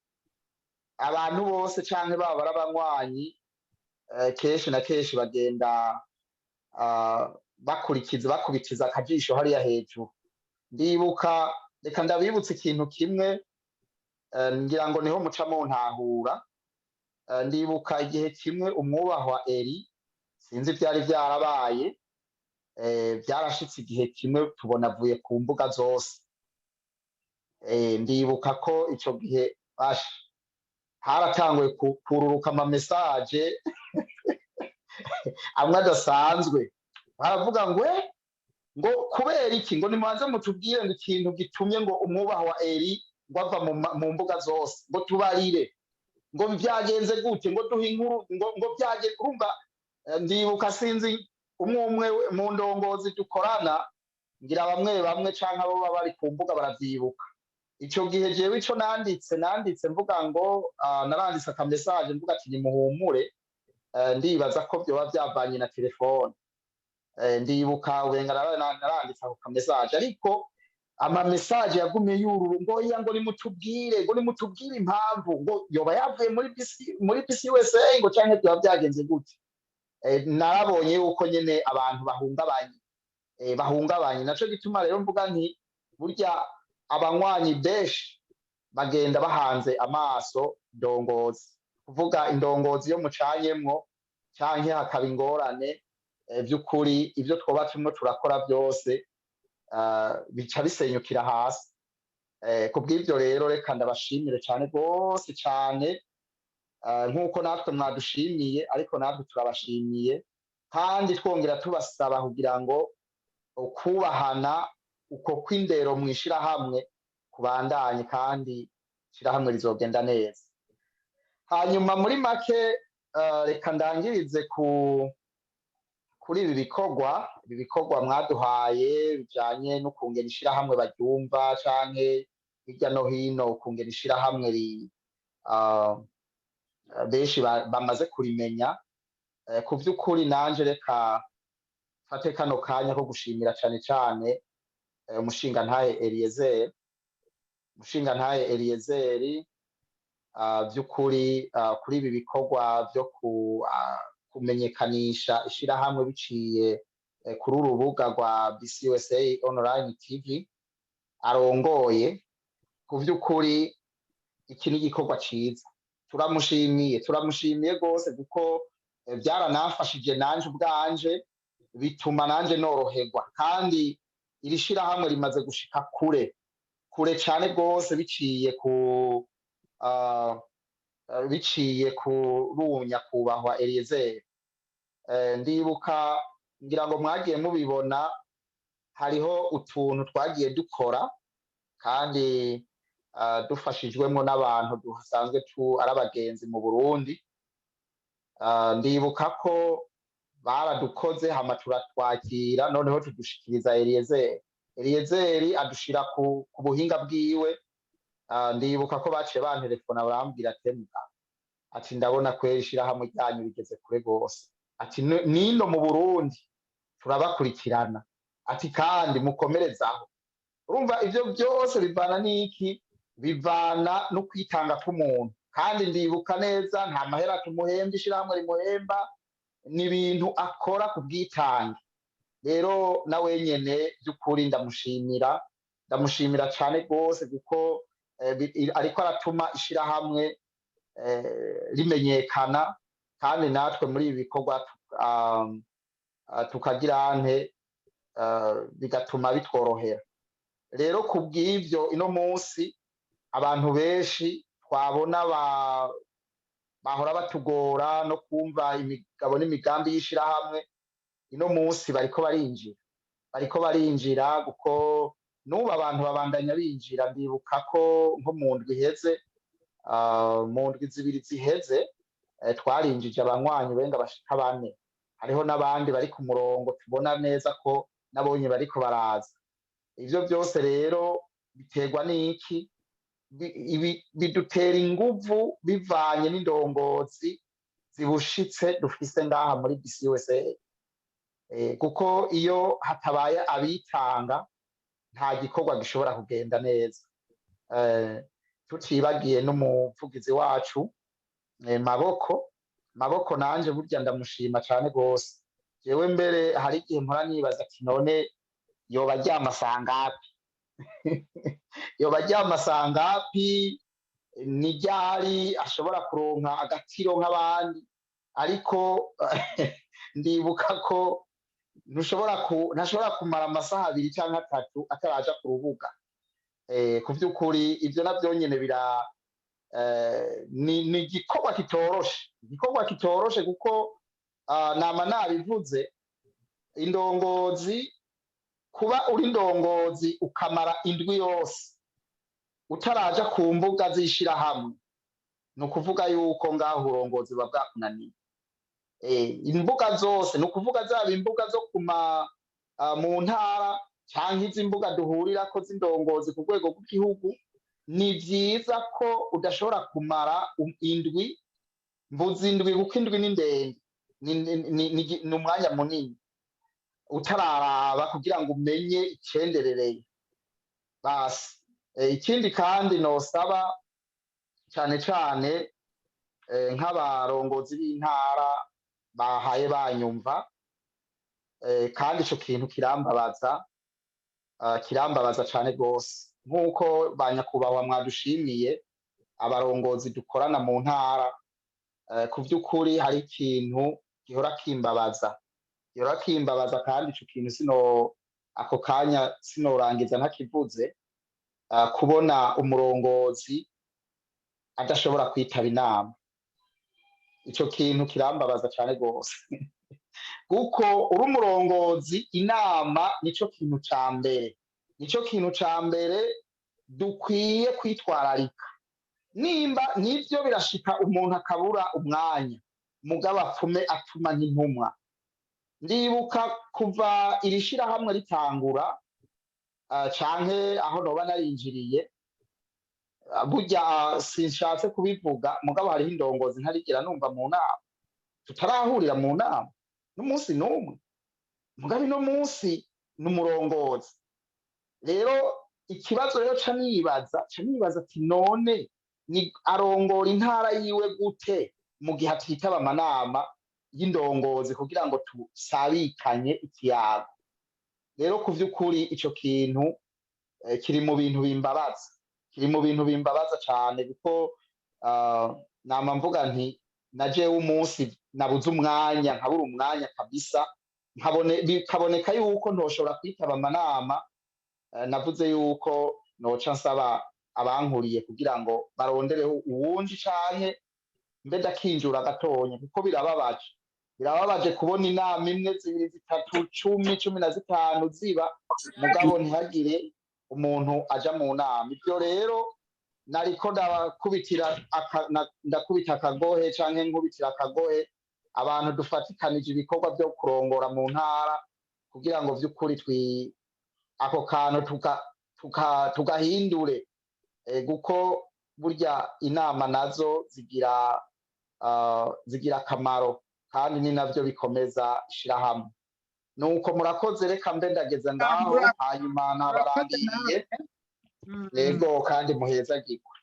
abantu bose canke baba ari abanywanyi, kenshi na kenshi bagenda bakurikiza, bakubitiza akajisho hariya hejuru. Ndibuka, reka ndabibutsa ikintu kimwe, ngira ngo niho muca muntahura. Ndibuka igihe kimwe umwubahwa Eri, sinzi ivyari vyarabaye, vyarashitse igihe kimwe tubona avuye ku mbuga zose. Ndibuka ko ico gihe basha haratanguye kururuka ama message amwe adasanzwe, baravuga ngo: "Ngo kubera iki? Ngo nimubanze mutubwire ngo ikintu gitumye ngo umwubahwa Eri ngo ava mu mbuga zose, ngo tubarire ngo byagenze gute, ngo duhe inkuru ngo byagenze." Urumva, ndibuka, sinzi, umwe umwe mu ndongozi dukorana, ngira bamwe bamwe canke abo baba bari ku mbuga baravyibuka. Ico gihe jewe ico nanditse mvuga ngo naranditse aka message mvuga ati: "Nimuhumure, ndibaza ko vyoba vyavanye na telefone." Ndibuka ubenga naranditse ako ka message, ariko ama message yagumye yururu ngo: "Iya, ngo nimutubwire, ngo nimutubwire impamvu, ngo yoba yavuye muri BC USA, ngo canke vyoba vyagenze gute?" Narabonye yuko nyene abantu bahungabanye, bahungabanye. Naco gituma rero mvuga nti burya abanywanyi benshi bagenda bahanze amaso indongozi, kuvuga indongozi yo mucanyemwo canke hakaba ingorane, vy'ukuri ivyo twoba turimo turakora byose bica bisenyukira hasi. Kubw'ivyo rero, reka ndabashimire cane rwose cane, nk'uko natwe mwadushimiye, ariko natwe turabashimiye, kandi twongera tubasaba kugira ngo ukubahana uko kw'indero mw'ishirahamwe kubandanye, kandi ishirahamwe rizogenda neza. Hanyuma muri make, reka ndangirize ku Kuri ibi bikorwa mwaduhaye bijanye n'ukungena ishirahamwe baryumva, canke hirya no hino ukungena ishirahamwe benshi bamaze kurimenya. Ku vy'ukuri nanje reka mfate kano kanya ko gushimira cane cane umushingantahe Eliezer, umushingantahe Eliezer, vy'ukuri kuri ibi bikorwa vyo kumenyekanisha ishirahamwe biciye kuri uru rubuga rwa BCUSA Online TV arongoye. Ku vy'ukuri iki ni igikorwa ciza, turamushimiye, turamushimiye rwose, kuko vyaranamfashije nanje ubwanje, bituma nanje noroherwa. Kandi iri shirahamwe rimaze gushika kure kure cane rwose biciye ku nyakubahwa Eliezer. Ndibuka, ngira ngo mwagiye mubibona, hariho utuntu twagiye dukora kandi dufashijwemwo n'abantu dusanzwe tu ari abagenzi mu Burundi. Ndibuka ko baradukoze, hama turatwakira, noneho tudushikiriza Eliezer. Eliezer adushira ku buhinga bwiwe. Ndibuka ko baciye bantelefona, barambwira ati: "Mbwa," ati, "ndabona kweri ishirahamwe ryanyu rigeze kure gose," ati, "nino mu Burundi turabakurikirana," ati, "kandi mukomerezaho." Urumva ivyo byose bivana n'iki? Bivana no kwitanga k'umuntu. Kandi ndibuka neza, nta mahera tumuhemba, ishirahamwe rimuhemba, ni ibintu akora ku bwitange. Rero na wenyene by'ukuri ndamushimira, ndamushimira cane rwose, kuko ariko aratuma ishirahamwe rimenyekana, kandi natwe muri ibi bikorwa tukagira nte, bigatuma bitworohera. Rero ku bw'ivyo, ino munsi abantu benshi twabona bahora batugora no kumva imigabo n'imigambi y'ishirahamwe, ino munsi bariko barinjira, bariko barinjira, kuko n'ubu abantu babandanya binjira. Ndibuka ko nko mu ndwi iheze, mu ndwi 2 ziheze, twarinjije abanywanyi benga bashika bane. Hariho n'abandi bari ku murongo, tubona neza ko nabonye bariko baraza. Ivyo byose rero biterwa n'iki? Ibi bidutera inguvu bivanye n'indongozi zibushitse dufise ngaha muri BCUSA, kuko iyo hatabaye abitanga nta gikorwa gishobora kugenda neza. Tutibagiye n'umuvugizi wacu, Maboko. Maboko nanje burya ndamushima cane gose. Jewe mbere hari igihe mpora nibaza ati: "None yoba aryama sangapi? Yoba aryama sangapi? Ni ryari ashobora kuronka agatiro nk'abandi?" Ariko ndibuka ko ntushobora ku ntashobora kumara amasaha 2 cyangwa 3 ataraja ku rubuga. Ku by'ukuri ibyo navyo nyene bira ni igikorwa kitoroshe, igikorwa kitoroshe, kuko nama nabivuze, indongozi, kuba uri indongozi ukamara indwi yose utaraja ku mbuga z'ishirahamwe, ni ukuvuga yuko ngaho uburongozi buba bwakunaniye. Imbuga zose, ni ukuvuga zaba imbuga zo kuma mu ntara canke izi mbuga duhurirako z'indongozi ku rwego rw'igihugu, ni vyiza ko udashobora kumara indwi, mvuze indwi kuko indwi ni ndende, ni umwanya munini utararaba kugira ngo umenye icenderereye basi. Ikindi kandi nosaba cane cane, nk'abarongozi b'intara bahaye banyumva, kandi ico kintu kirambabaza, kirambabaza cane rwose, nk'uko ba nyakubahwa mwadushimiye abarongozi dukorana mu ntara. Ku vy'ukuri hari ikintu gihora kimbabaza, gihora kimbabaza, kandi ico kintu sino ako kanya sinorangiza ntakivuze: kubona umurongozi adashobora kwitaba inama. Ico kintu kirambabaza cane rwose, kuko uri umurongozi, inama nico kintu ca mbere, nico kintu ca mbere dukwiye kwitwararika. Nimba nivyo birashika umuntu akabura umwanya, mugabo apfume atuma nk'intumwa. Ndibuka kuva iri shirahamwe ritangura, canke aho noba narinjiriye, burya sinshatse kubivuga, mugabo hariho indongozi ntarigera numva mu nama, tutarahurira mu nama n'umunsi n'umwe, mugabo ino munsi ni umurongozi. Rero ikibazo rero ca nibaza ati: none ni arongora intara yiwe gute mu gihe atitaba amanama y'indongozi kugira ngo tusabikanye ikiyago? Rero ku vy'ukuri ico kintu kiri mu bintu bimbabaza, kiri mu bintu bimbabaza cane, kuko nama mvuga nti na jewe umunsi nabuze umwanya, nkabura umwanya kabisa, nkabone bikaboneka yuko ntoshobora kwitaba amanama, navuze yuko noca nsaba abankuriye kugira ngo barondereho uwundi, canke mbe ndakinjura gatonya, kuko birababaje, birababaje kubona inama imwe, zibiri, zitatu, 10, 15 ziba, mugabo ntihagire umuntu aja mu nama. Ibyo rero nariko ndakubitira ndakubita akagohe, canke nkubitira akagohe abantu dufatikanije ibikorwa vyo kurongora mu ntara, kugira ngo vy'ukuri twi ako kantu tugahindure, kuko burya inama nazo zigira akamaro, kandi ni navyo bikomeza ishirahamwe. Nuko murakoze, reka mbe ndageze ngaho, hanyuma nabarangiriye. Yego, kandi muhezagirwe.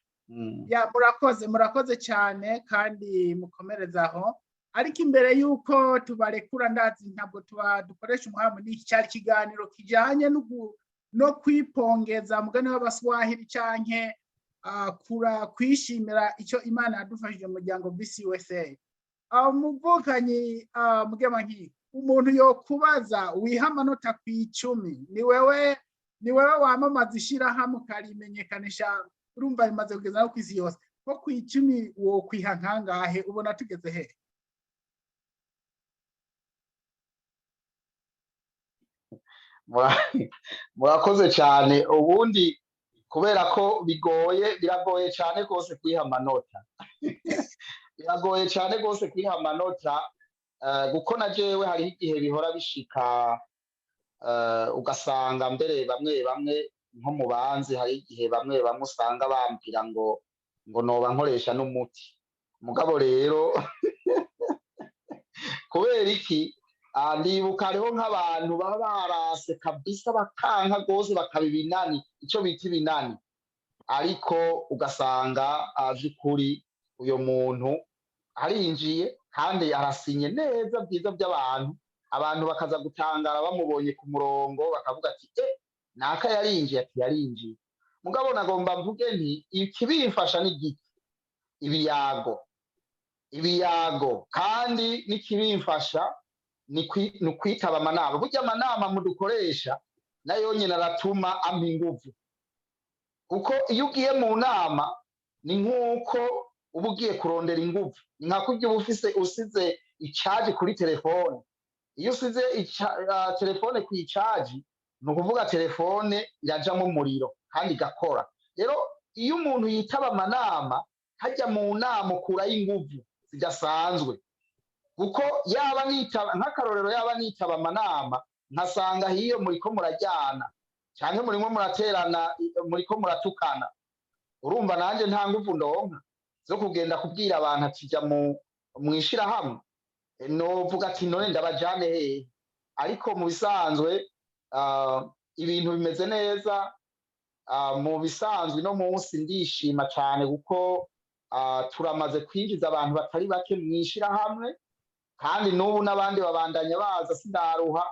Ya, murakoze, murakoze cyane, kandi mukomereze aho. Ariko imbere y'uko tubarekura, ndazi ntabwo tuba dukoresha umuhanga, ni cyari ikiganiro kijyanye no kwipongeza mugani w'Abaswahili, canke kura kwishimira icyo Imana yadufashije mu muryango BCUSA. Umuvukanyi Mugemankiko, umuntu yokubaza wiha amanota ku 10, ni wewe wamamaza ishyirahamwe ukarimenyekanisha, urumva rimaze kugeza no ku isi yose, nko ku 10 wokwiha nkangahe? Ubona tugeze he? Murakoze cyane. Ubundi kubera ko bigoye, biragoye cyane rwose kwiha amanota, biragoye cyane rwose kwiha amanota, kuko na jewe hariho igihe bihora bishika, ugasanga mbere bamwe bamwe nko mu banzi, hari igihe bamwe bamwe usanga bambwira ngo noba nkoresha n'umuti. Mugabo rero kubera iki? Ndibuka hariho nk'abantu baba barase kabisa, bakanka rwose, bakaba ibinani, icyo bita ibinani, ariko ugasanga vy'ukuri uyo muntu arinjiye kandi arasinye neza byiza by'abantu, abantu bakaza gutangara bamubonye ku murongo, bakavuga ati: "Eh, naka yarinjiye?" Ati: "Yarinjiye." Mugabo nagomba mvuge nti ikibimfasha ni giki? Ibiyago, ibiyago, kandi n'ikibimfasha ni ukwitaba amanama. Burya amanama mudukoresha nayo nyine aratuma ampa inguvu, kuko iyo ugiye mu nama ni nk'uko uba ugiye kurondera inguvu, ni nka kurya uba ufise usize icaji kuri telefone. Iyo usize telefone ku icaji, ni ukuvuga telefone irajamo umuriro kandi igakora. Rero iyo umuntu yitaba amanama, hajya mu nama ukurayo inguvu zidasanzwe, kuko yaba nitaba, nk'akarorero, yaba nitaba amanama nkasanga hiyo muriko murajyana canke murimo muraterana, muriko muratukana, urumva nanje nta nguvu ndonka zo kugenda kubwira abantu ati jya mu mwishirahamwe. Novuga ati: "None ndabajane hehe?" Ariko mu bisanzwe ibintu bimeze neza. Mu bisanzwe no munsi ndishima cane, kuko turamaze kwinjiza abantu batari bake mwishirahamwe, kandi n'ubu n'abandi babandanya baza, sindaruha.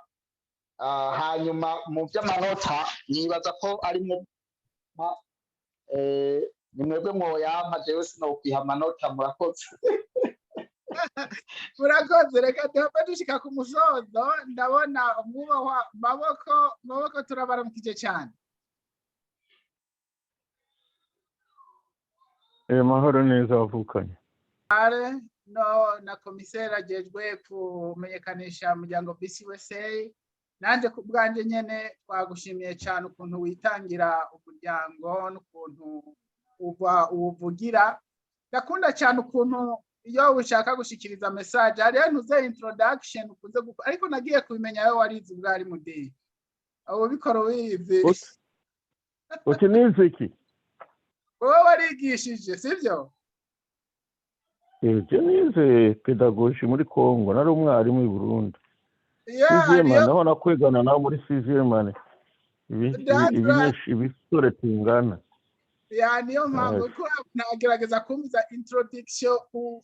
Hanyuma mu by'amanota nibaza ko ari mwe, ni mwebwe mwoyampa, jewe sinokwiha amanota. Murakoze. Murakoze. Reka duhave dushika ku musozo. Ndabona umwubahwa Maboko. Maboko, turabaramukije cyane. Mahoro neza wavukanye. Are no na komiseri agejwe kumenyekanisha umuryango BCUSA, nanjye ku bwanjye nyene twagushimiye cyane ukuntu witangira umuryango n'ukuntu uva uwuvugira. Ndakunda cyane ukuntu Iyo ushaka gushikiriza message, hariyo ntuze introduction ukunze gukora, ariko nagiye kubimenya yo warize ubwari mudeyi, abo bikora ubizi. Uti nize iki? Wowe warigishije, sibyo? Ibyo nize pédagogie muri Congo, nari umwarimu i Burundi. Yeah. Sixième Hariyo année, aho nakwigana nawe muri sixième année, ibisore tungana. Ya, niyo mpamvu ko nagerageza kumviza introduction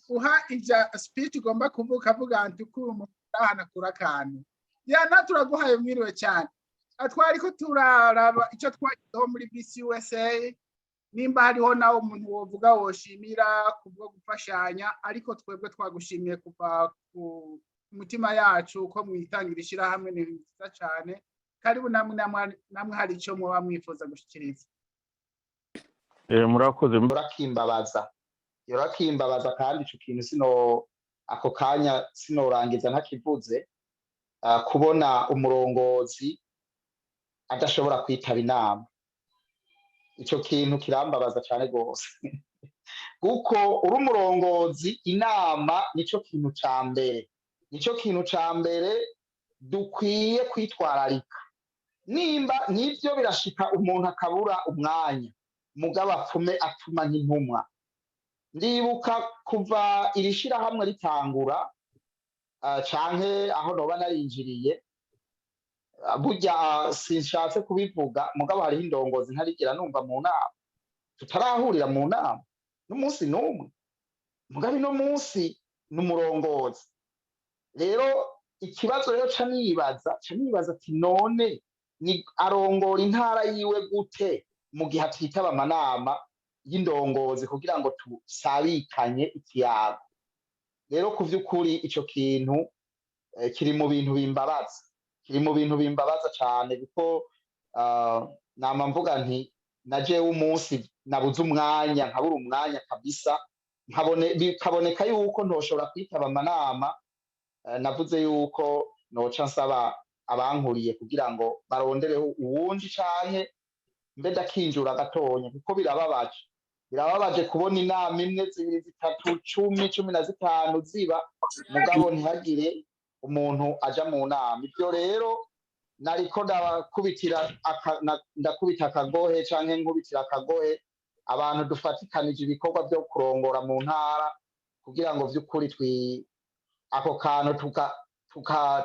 uha ija speech ugomba kuvuga, avuga nti ukura umuntu ahanakura akantu. Ya, na turaguhaye mwiriwe cyane. Twari ko turaraba icyo twagezeho muri BCUSA, nimba hariho nawe umuntu wovuga woshimira kubwo gufashanya, ariko twebwe twagushimiye kuva ku mutima yacu ko mwitangira ishyirahamwe, ni byiza cyane. Karibu namwe, namwe hari icyo muba mwifuza gushyikiriza. Murakoze. Yorakimbabaza, yorakimbabaza, kandi ico kintu sino ako kanya sinorangiza ntakivuze. Kubona umurongozi adashobora kwitaba inama, ico kintu kirambabaza cane rwose, kuko uri umurongozi, inama nico kintu ca mbere, nico kintu ca mbere dukwiye kwitwararika. Nimba nivyo birashika umuntu akabura umwanya, mugabo apfume atuma nk'intumwa. Ndibuka kuva iri shirahamwe ritangura, canke aho noba narinjiriye, burya sinshatse kubivuga, mugabo hariho indongozi ntarigera numva mu nama, tutarahurira mu nama n'umunsi n'umwe, mugabo ino munsi ni umurongozi. Rero ikibazo rero ca nibaza ati: none ni arongora intara yiwe gute mu gihe atitaba amanama y'indongozi kugira ngo tusabikanye ikiyago? Rero ku vy'ukuri ico kintu kiri mu bintu bimbabaza, kiri mu bintu bimbabaza cane, kuko nama mvuga nti na jewe umunsi nabuze umwanya, nkabura umwanya kabisa, nkabone bikaboneka yuko ntoshobora kwitaba amanama, navuze yuko noca nsaba abankuriye kugira ngo barondereho uwundi, canke mbe ndakinjura gatonya, kuko birababaje, birababaje kubona inama imwe, zibiri, zitatu, 10, 15 ziba, mugabo ntihagire umuntu aja mu nama. Ibyo rero nariko ndakubitira ndakubita akagohe, canke nkubitira akagohe abantu dufatikanije ibikorwa vyo kurongora mu ntara, kugira ngo vy'ukuri twi ako kantu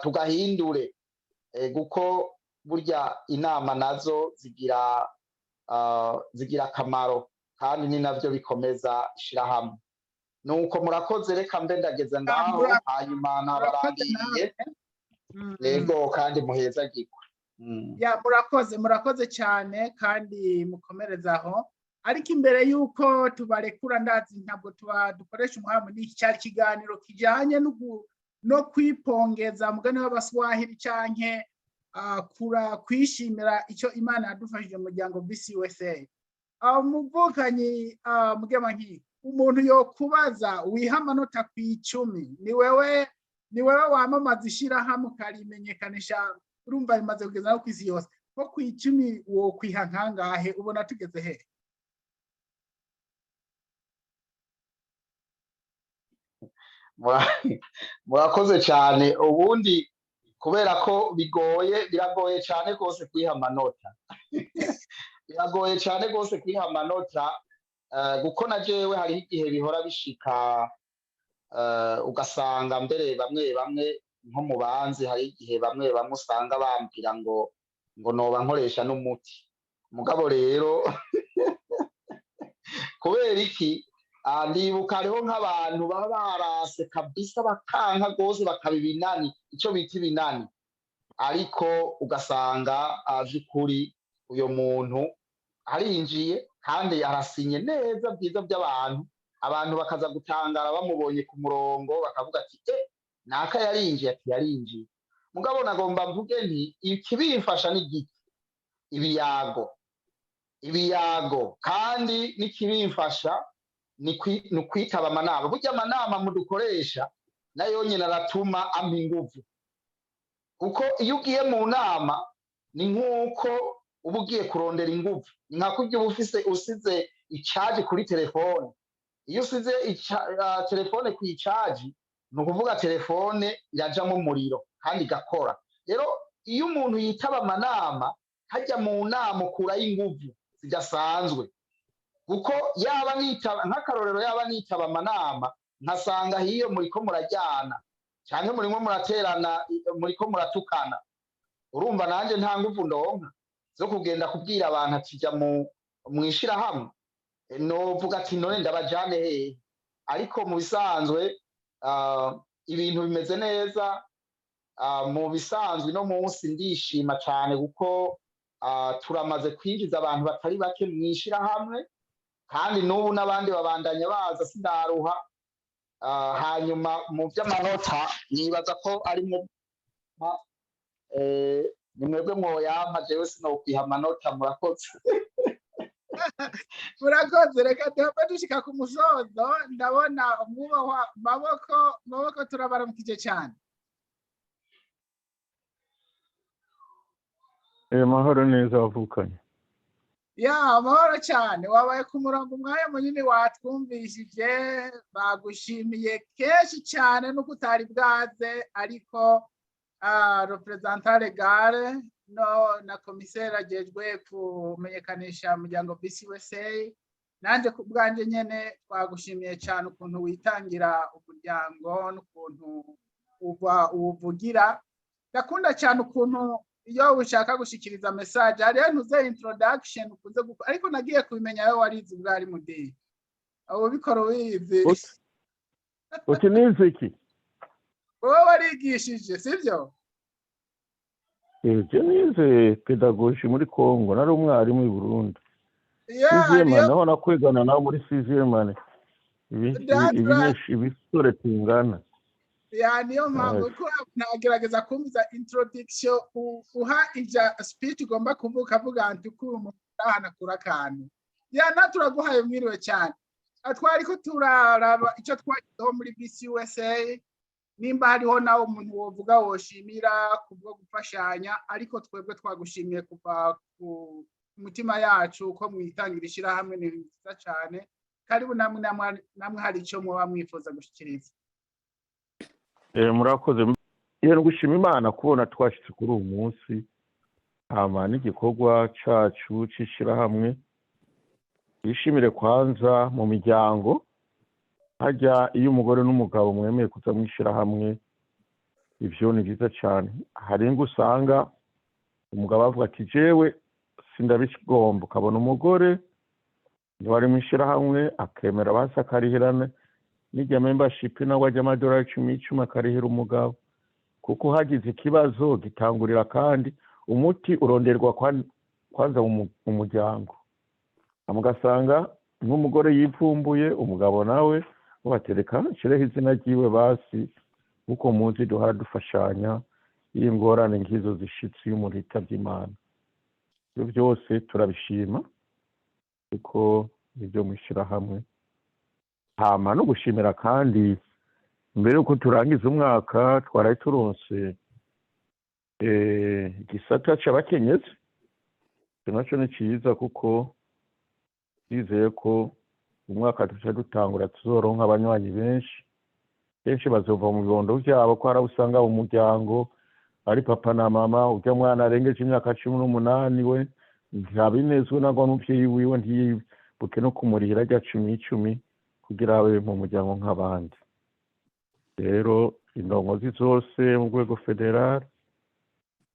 tugahindure, kuko burya inama nazo zigira akamaro, kandi ni navyo bikomeza ishirahamwe. Nuko murakoze, reka mbe ndageze ngaho, hanyuma nabarangiriye. Yego, kandi muhezagirwe. Ya, murakoze, murakoze cyane, kandi mukomereze aho. Ariko imbere y'uko tubarekura, ndazi ntabwo tuba dukoresha umuhanga, ni cyari ikiganiro kijyanye no kwipongeza mugani w'Abaswahili, canke kura kwishimira icyo Imana yadufashije mu muryango BCUSA. Umuvukanyi Mugemankiko, umuntu yokubaza wiha amanota ku 10, ni wewe wamamaza ishyirahamwe ukarimenyekanisha, urumva rimaze kugeza no ku isi yose, ko ku 10 wokwiha nkangahe? Ubona tugeze he? Murakoze cyane. Ubundi kubera ko bigoye, biragoye cyane rwose kwiha amanota, biragoye cyane rwose kwiha amanota, kuko na jewe hariho igihe bihora bishika, ugasanga mbere bamwe bamwe nko mu banzi, hari igihe bamwe bamwe usanga bambwira ngo noba nkoresha n'umuti. Mugabo rero kubera iki? Ndibuka hariho nk'abantu baba barase kabisa, bakanka rwose, bakaba ibinani, icyo bita ibinani, ariko ugasanga vy'ukuri uyo muntu arinjiye kandi arasinye neza byiza by'abantu, abantu bakaza gutangara bamubonye ku murongo, bakavuga ati: "Eh, naka yarinjiye?" Ati: "Yarinjiye." Mugabo nagomba mvuge nti ikibimfasha ni giki? Ibiyago, ibiyago, kandi n'ikibimfasha ni ukwitaba amanama. Burya amanama mudukoresha nayo nyine aratuma ampa inguvu, kuko iyo ugiye mu nama ni nk'uko uba ugiye kurondera inguvu, ni nka kurya uba ufise usize icaji kuri telefone. Iyo usize telefone ku icaji, ni ukuvuga telefone irajamwo umuriro kandi igakora. Rero iyo umuntu yitaba amanama, hajya mu nama ukurayo inguvu zidasanzwe, kuko yaba nitaba, nk'akarorero, yaba nitaba amanama nkasanga hiyo muriko murajyana canke murimo muraterana, muriko muratukana, urumva nanje nta nguvu ndonka zo kugenda kubwira abantu ati jya mu mwishirahamwe. Novuga ati: "None ndabajane hehe?" Ariko mu bisanzwe ibintu bimeze neza. Mu bisanzwe no munsi ndishima cane kuko turamaze kwinjiza abantu batari bake mwishirahamwe, kandi n'ubu n'abandi babandanya baza, sindaruha. Hanyuma mu by'amanota nibaza ko ari mu ni mwebwe mwoyampa, jewe sinokwiha amanota. Murakoze. Murakoze. Reka duhave dushika ku musozo. Ndabona umwubahwa Maboko. Maboko, turabaramukije cyane. Mahoro neza wavukanye. Ya, amahoro cyane. Wabaye ku murongo umwanya munini, watwumvishije, bagushimiye kenshi cyane nuko utari bwaze, ariko représentant légal no na commissaire agejwe kumenyekanisha umuryango BCUSA, nanjye ku bwanjye nyene twagushimiye cyane ukuntu witangira umuryango n'ukuntu uva uwuvugira. Ndakunda cyane ukuntu iyo ushaka gushikiriza message hariyo ntuze introduction ukunze gukora, ariko nagiye kubimenya yo warize ubwari mudeyi abo ubikora ubizi. Uti nize iki? Wowe warigishije, sibyo? Je nize pédagogie muri Congo, nari umwarimu i Burundi. Sixième Hariyo année aho nakwigana nawe muri sixième année, ibisore tungana. Ya, niyo mpamvu ko nagerageza kumviza introduction uha ija speech ugomba kuvuga, avuga nti ko umuntu ahanakura akantu. Ya, na turaguhaye mwiriwe cyane. Twari ko turaraba icyo twagizeho muri BCUSA, nimba hariho nawe umuntu wovuga woshimira kubwo gufashanya, ariko twebwe twagushimiye kuva ku mutima yacu ko mwitangira ishyirahamwe, ni byiza cyane. Karibu namwe, namwe hari icyo muba mwifuza gushyikiriza. Murakoze. Iyo gushima Imana kubona twashitse kuri uyu munsi, hama n'igikorwa cacu c'ishirahamwe. Twishimire kwanza mu miryango hajya iyo umugore n'umugabo mwemeye kuza mw'ishirahamwe, ivyo ni vyiza cane. Hari ingo usanga umugabo avuga ati: "Jewe sindabigomba", ukabona umugore ntiwari mw'ishirahamwe akemera, basi akarihirana n'irya membership, nawe ajya amadolari 10 10 akarihira umugabo, kuko hagize ikibazo gitangurira kandi umuti uronderwa kwanza mu muryango. Ugasanga nk'umugore yipfumbuye, umugabo nawe batereka nshireho izina ryiwe basi, kuko muzi duhora dufashanya iyo ingorane nk'izo zishitse, iyo umuntu yitabye Imana. Ibyo byose turabishima kuko nibyo mwishyirahamwe. Hama no gushimira kandi, mbere yuko turangiza umwaka twaraye turonse igisata c'abakenyezi. Icyo naco ni ciza kuko twizeye ko umwaka duca dutangura tuzoronka abanywanyi benshi. Benshi bazova mu bibondo vyabo, ko hari abo usanga mu muryango ari papa na mama, urya mwana arengeje imyaka 18 we ntabinezwe nagwa n'umuvyeyi wiwe, ntiyibuke no kumurihira rya 10 10 kugira abe mu muryango nk'abandi. Rero indongozi zose mu rwego fédéral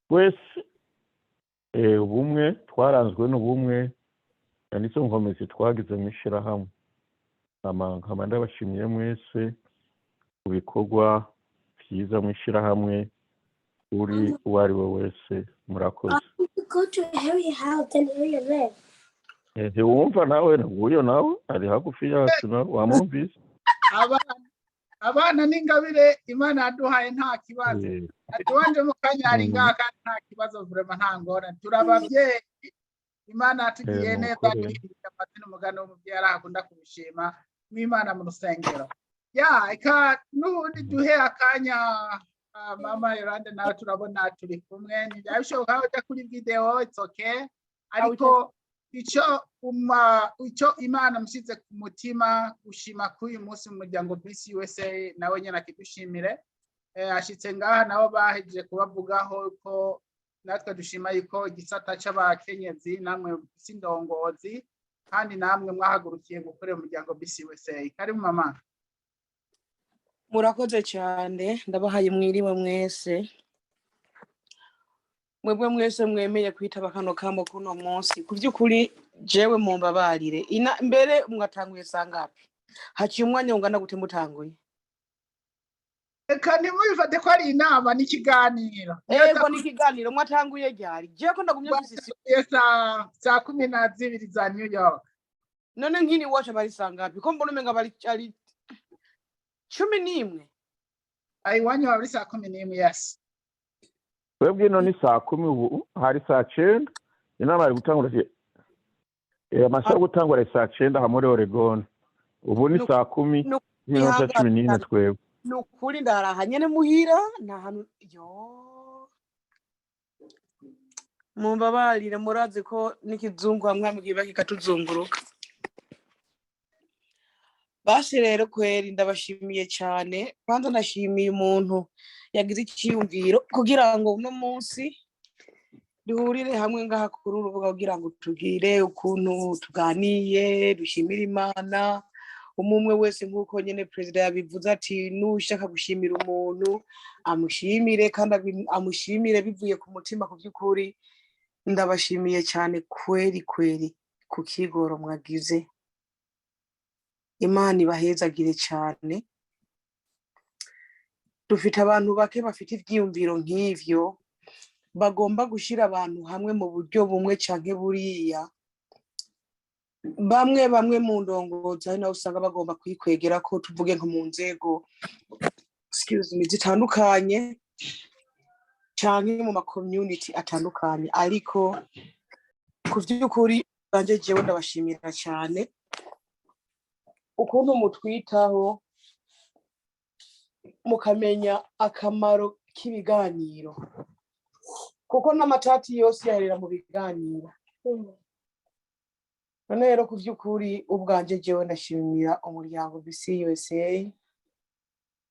twese, ubumwe, twaranzwe n'ubumwe nizo nkomezi twagize mu ishirahamwe. Nkaba ndabashimiye mwese ku bikorwa vyiza mu ishirahamwe, uri uwo ari we wese. Murakoze. Go to Harry house and Harry live. Ntiwumva nawe? Nguyo nawe ari hagufi yacu, nawe wamwumvise. Abana n'ingabire Imana yaduhaye, nta kibazo. Ati wanje mu kanya hari ngaha kandi nta kibazo, vraiment nta ngorane. Turi abavyeyi Imana yatugiriye Ni neza. ukuri. Duhindura amazina, umugani w'umuvyeyi arahakunda kubishima mw'Imana mu rusengero. Ya, eka n'ubundi duhe akanya mama Yolande, nawe turabona turi kumwe. Ntibyaba bishoboka ko ujya kuri video, it's okay, ariko Icyo Imana mushyize ku mutima gushima k'uyu munsi mu muryango BCUSA, nawe nyine akidushimire. Ashitse ngaha, nabo bahejeje kubavugaho ko natwe dushima yuko igisata c'abakenyezi namwe sindongozi, kandi namwe mwahagurukiye gukorera umuryango BCUSA. Karibu, mama. Murakoze cyane. Ndabahaye mwiriwe mwese, mwebwe mwese mwemeye kwitaba kano kamo kuno munsi. Ku by'ukuri jewe mumbabarire, ina mbere mwatanguye sangapi? Haciye umwanya ungana gute mutanguye? Reka ntimubifate ko ari inama, n'ikiganiro. Ego, ni ikiganiro. Mwatanguye ryari? Jewe ko ndagumye mfise isi. Saa 12 za New York. None nkini wacu bari sangapi, ko mbona umenga bari ari 11? Iwanyu haba ari saa 11, yes. Twebwe ino ni saa 10, ubu hari saa 9. Inama yari gutangura, amasaha yo gutangura ari saa 9 aha muri Oregon. Ubu ni saa 10 n'iminota 14 twebwe. Ni ukuri ndaraha nyene muhira, nta hantu yo. Mumbabarire, murazi ko n'ikizungu hamwe hamwe kiba kikatuzunguruka. Basi rero kweri ndabashimiye cyane. Kwanza ndashimiye umuntu yagize icyiyumviro kugira ngo uno munsi duhurire hamwe ngaha kuri uru rubuga, kugira ngo tugire ukuntu tuganiye, dushimire Imana umwe wese, nk'uko nyine perezida yabivuze ati n'ushaka gushimira umuntu amushimire, kandi amushimire bivuye ku mutima. Ku by'ukuri ndabashimiye cyane kweri kweri ku kigoro mwagize. Imana ibahezagire cyane. Dufite abantu bake bafite ibyiyumviro nk'ivyo, bagomba gushyira abantu hamwe mu buryo bumwe canke buriya. Bamwe bamwe mu ndongozi hari naho usanga bagomba kwikwegera ko, tuvuge nko mu nzego, excuse me, zitandukanye canke mu ma community atandukanye. Ariko ku vy'ukuri banje jewe ndabashimira cyane ukuntu mutwitaho, mukamenya akamaro k'ibiganiro, kuko n'amatati yose yaherera mu biganiro. None rero ku by'ukuri ubwanje jewe ndashimira umuryango BCUSA,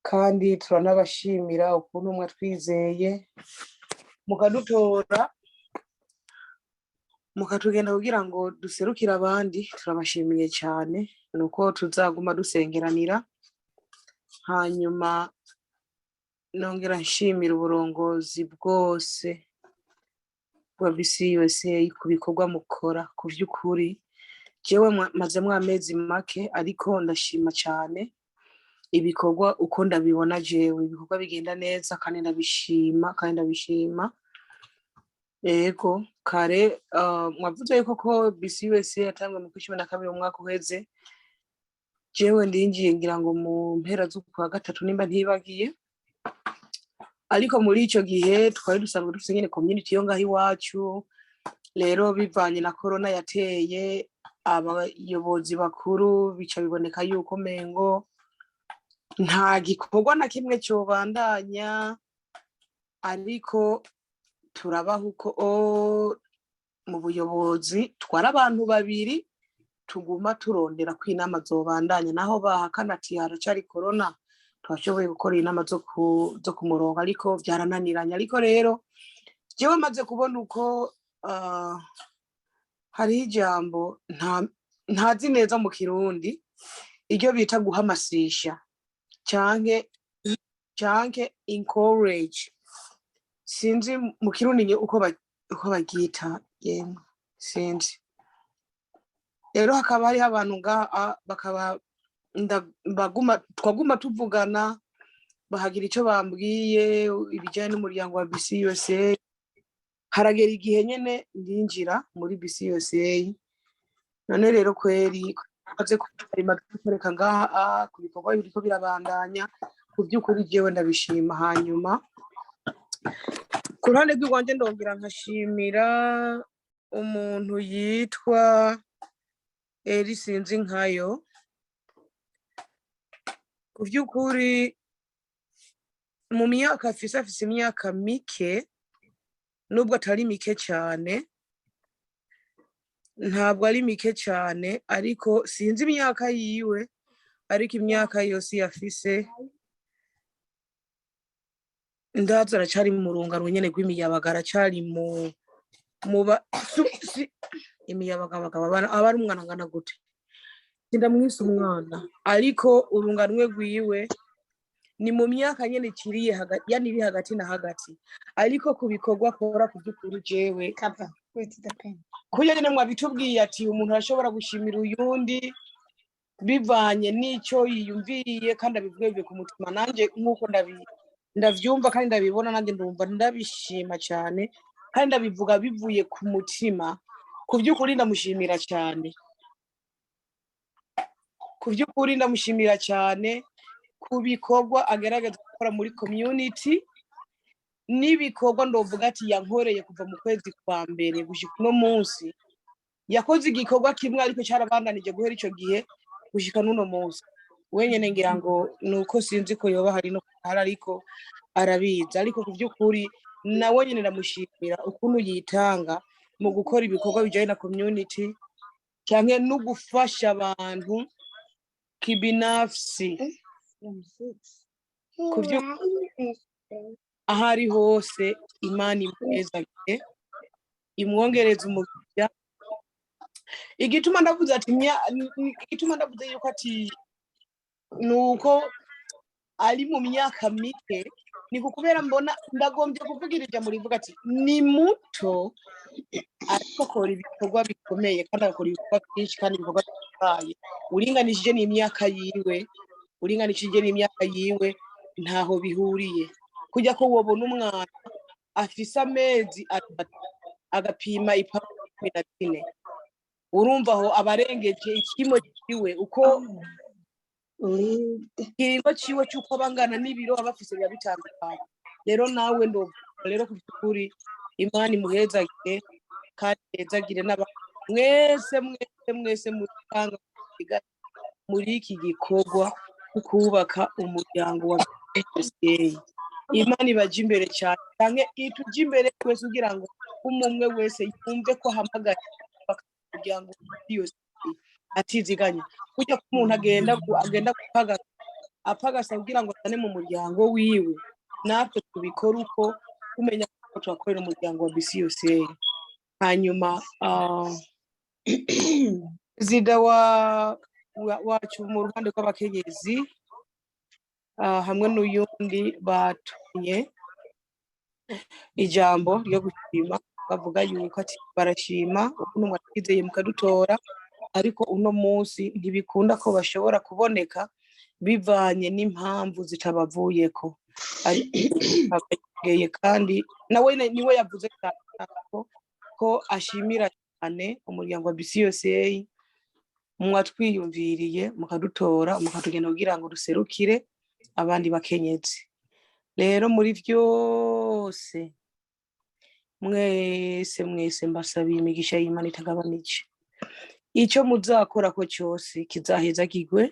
kandi turanabashimira ukuntu mwatwizeye mukadutora, mukatugenda kugira ngo duserukire abandi. Turabashimiye cyane. Nuko tuzaguma dusengeranira. Hanyuma nongera nshimira uburongozi bwose bwa BCUSA ku bikorwa mukora. Ku by'ukuri jewe mazemwo amezi make, ariko ndashima cyane ibikorwa uko ndabibona. Jewe ibikorwa bigenda neza kandi ndabishima, kandi ndabishima. Yego, kare mwavuze yuko ko BCUSA yatangwe mu 12 mu mwaka uheze. Jewe ndinjiye ngira ngo mu mpera z'ukwa gatatu, nimba ntibagiye. Ariko muri ico gihe twari dusanzwe dufise nyene community yo ngaho iwacu. Rero bivanye na corona yateye, abayobozi bakuru bica biboneka yuko mengo nta gikorwa na kimwe cobandanya. Ariko turabaho uko mu buyobozi twari abantu babiri, tuguma turondera ko inama zobandanya naho bahakana ati haracari corona. Twashoboye gukora inama zo ku murongo, ariko byarananiranye. Ariko rero jewe maze kubona uko hariho ijambo ntazi neza mu Kirundi, iryo bita guhamasisha canke encourage, sinzi mu Kirundi uko baryita, yemwe sinzi. Rero hakaba hariho abantu ngaha bakaba baguma, twaguma tuvugana, bahagira ico bambwiye ibijanye n'umuryango wa BCUSA. Haragera igihe nyene ndinjira muri BCUSA. None rero kweri maze gukoreka ngaha ku bikorwa biriko birabandanya, ku by'ukuri jewe ndabishima. Hanyuma ku ruhande rw'iwanje ndongera nkashimira umuntu yitwa Eri Sinzi Nkayo. Ku by'ukuri mu myaka afise imyaka mike, nubwo atari mike cyane. Ntabwo ari mike cyane, ariko sinzi imyaka yiwe, ariko imyaka yose yafise ndazi aracari mu rungano nyene rw'imiyabaga, aracari mu muba imiyabaga. Abagabo aba ari umwana angana gute? Sindamwise umwana, ariko urunganwe rwiwe ni mu myaka nyene iciriye hagati, yani iri hagati na hagati, ariko ku bikorwa akora, ku by'ukuri jewe Cover with the pen. Kurya nyene mwabitubwiye ati umuntu arashobora gushimira uyundi bivanye n'icyo yiyumviriye kandi abivuge bivuye ku mutima. Nanjye nk'uko ndavyumva kandi ndabibona, nanjye ndumva ndabishima cyane kandi ndabivuga bivuye ku mutima. Ku by'ukuri ndamushimira cyane, ku by'ukuri ndamushimira cyane ku bikorwa agerageza gukora muri community n'ibikorwa ndovuga ati yankoreye kuva mu kwezi kwa mbere gushika uno munsi. Yakoze igikorwa kimwe, ariko cyarabandanije guhera ico gihe gushika n'uno munsi. Wenyene ngira ngo nuko sinzi ko yoba hari no hari, ariko arabizi. Ariko ku by'ukuri nawe nyene ndamushimira ukuntu yitanga mu gukora ibikorwa bijanye na community canke no gufasha abantu kibinafsi. Ku byo aho ari hose, Imana imuhezagire, imwongereze umugisha. Igituma ndavuze ati igituma ndavuze yuko ati nuko ari mu myaka mike, ni kubera mbona ndagombye kuvugira ijambo rivuga ati ni muto, ariko akora ibikorwa bikomeye kandi agakora ibikorwa byinshi kandi ibikorwa bihambaye uringanishije n'imyaka yiwe. Uringanishije n'imyaka yiwe ntaho bihuriye. Kujya ko wobona umwana afise amezi 3 agapima ipawundi 14, urumva aho abarengeje ikimo ciwe, uko ikiringo ciwe c'uko bangana n'ibiro aba afise biba bitandukanye. Rero nawe ndovuga rero, ku by'ukuri Imana imuhezagire kandi ihezagire n'abantu mwese, mwese, mwese mutanga muri iki gikorwa cyo kubaka umuryango wa BCUSA. Imana ibaje imbere cyane, canke ituje imbere twese, kugira ngo umwe wese yumve ko ahamagaye kubaka umuryango wa BCUSA atiziganya. Burya ko umuntu agenda gupagasa, apagasa kugira ngo azane mu muryango wiwe, natwe tubikora uko tumenya ko turakorera umuryango wa BCUSA. Hanyuma perezida wacu mu ruhande rw'abakenyezi hamwe n'uyundi batumye ijambo ryo gushima, bavuga yuko ati barashima ukuntu mwatwizeye mukadutora, ariko uno munsi ntibikunda ko bashobora kuboneka bivanye n'impamvu zitabavuyeko. Ariko kandi nawe niwe yavuze cyane ko ashimira cyane umuryango wa BCUSA mwatwiyumviriye mukadutora, mukatugenda kugira ngo duserukire abandi bakenyezi. Rero muri vyose, mwese mwese mbasabiye imigisha y'Imana itagabanije. Icyo muzakora ko cyose kizahezagirwe.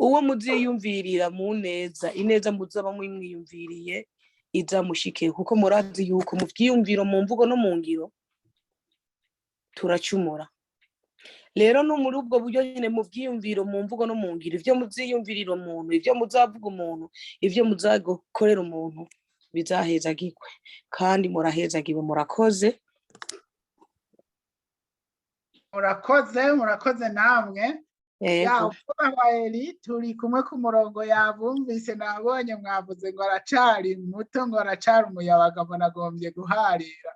Uwo muziyumvirira mu neza, ineza muzaba mwiyumviriye izamushike, kuko murazi yuko mu vyiyumviro, mu mvugo no mu ngiro turacumura. Rero no muri ubwo buryo nyine, mu vyiyumviro, mu mvugo no mu ngiro, ivyo muziyumvirira umuntu, ivyo muzavuga umuntu, ivyo muzakorera umuntu bizahezagirwe, kandi murahezagiwe. Murakoze. Murakoze, murakoze namwe. Yego. Eri turi kumwe ku murongo, yabumvise. Nabonye mwavuze ngo aracari muto, ngo aracari umuyabaga. Nagombye guharira,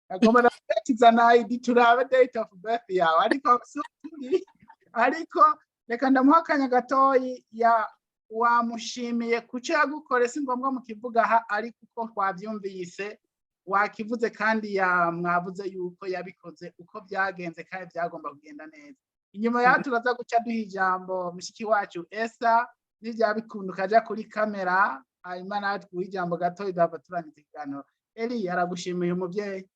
nagomba ndakiza na ID turabe date of birth yawe, ariko turi ariko reka ndamuha akanya gatoyi. Ya wamushimiye kuco yagukore, si ngombwa mu kivuga aha, ariko uko twavyumvise wakivuze, kandi ya mwavuze yuko yabikoze uko byagenze kandi byagomba kugenda neza. Inyuma yaho turaza guca duha ijambo mushiki wacu Esa n'ibya bikunda ukaja kuri kamera, hanyuma nawe tuguha ijambo gato, idava turangiza ikiganiro. Eli aragushimiye umuvyeyi.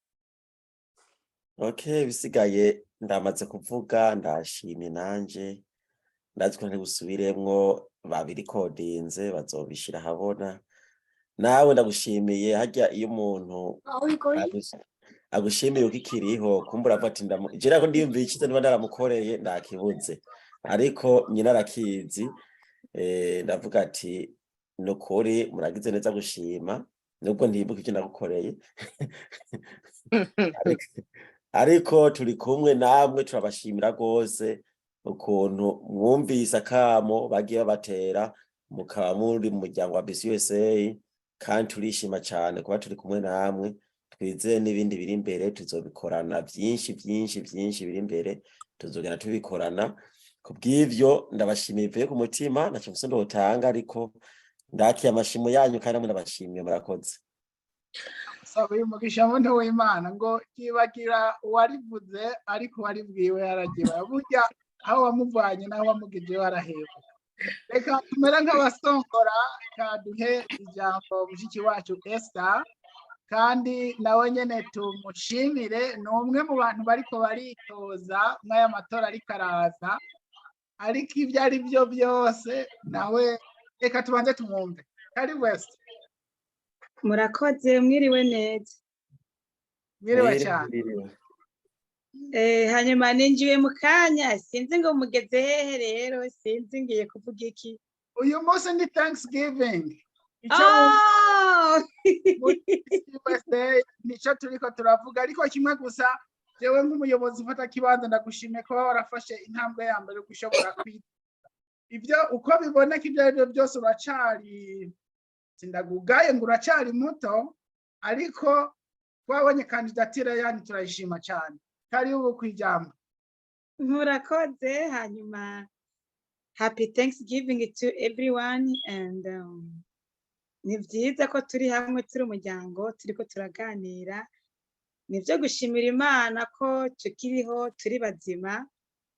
Okay, bisigaye ndamaze kuvuga. Ndashimye nanje, ndazi ko ntibusubiremwo, babirikodinze bazobishira ahabona. Nawe ndagushimiye. Harya iyo umuntu Agushimiye uko ikiriho. Kumbura avuga ati ndamu je nako ndiyumviye iciza niba ndaramukoreye ndakibuze, ariko nyina arakizi. Ndavuga ati nukuri muragize neza gushima, nubwo ntibuka ivyo nagukoreye. Ariko turi kumwe namwe, turabashimira rwose ukuntu mwumvise akamo bagiye babatera, mukaba muri mu muryango wa BCUSA, kandi turishima cane kuba turi kumwe namwe. Twizeye n'ibindi biri imbere tuzobikorana, vyinshi vyinshi vyinshi biri imbere tuzogenda tubikorana. Kubw'ivyo ndabashimiye bivuye ku mutima. Ntaco mfise ndotanga, ariko ndakiye amashimo yanyu kandi namwe ndabashimiye. Murakoze. Saba uyu mugisha, muntu w'Imana, ngo yibagira uwarivuze ariko uwaribwiwe yaragiwe. Burya aho wamuvanye n'aho wamugejeho araheba. Reka tumere nk'abasongora, kaduhe ijambo mushiki wacu Esther, kandi nawe nyene tumushimire. Ni umwe mu bantu bariko baritoza mw'aya matora ariko araza, ariko ibyo ari byo byose nawe reka tubanze tumwumve. Karibu, Esther. Murakoze, mwiriwe neza. Mwiriwe Mwiriwe, cyane. Mwiriwe. Hanyuma ninjiye mu kanya, sinzi ngo mugeze hehe rero, sinzi ngiye kuvuga iki. Uyu munsi ni Thanksgiving, icyo Oh! USA nicyo turiko turavuga. Ariko kimwe gusa, jewe nk'umuyobozi ufata kibanza, ndagushimiye kuba warafashe intambwe ya mbere yo gushobora kwiga. Ibyo uko biboneka, ibyo ari byo byose uracari, sindagugaye ngo uracari muto, ariko twabonye candidature yanyu, turayishima cyane. Karibu ku ijambo. Murakoze. Hanyuma happy Thanksgiving to everyone and ni byiza ko turi hamwe, turi umuryango, turiko turaganira. Ni byo gushimira Imana ko tukiriho, turi bazima,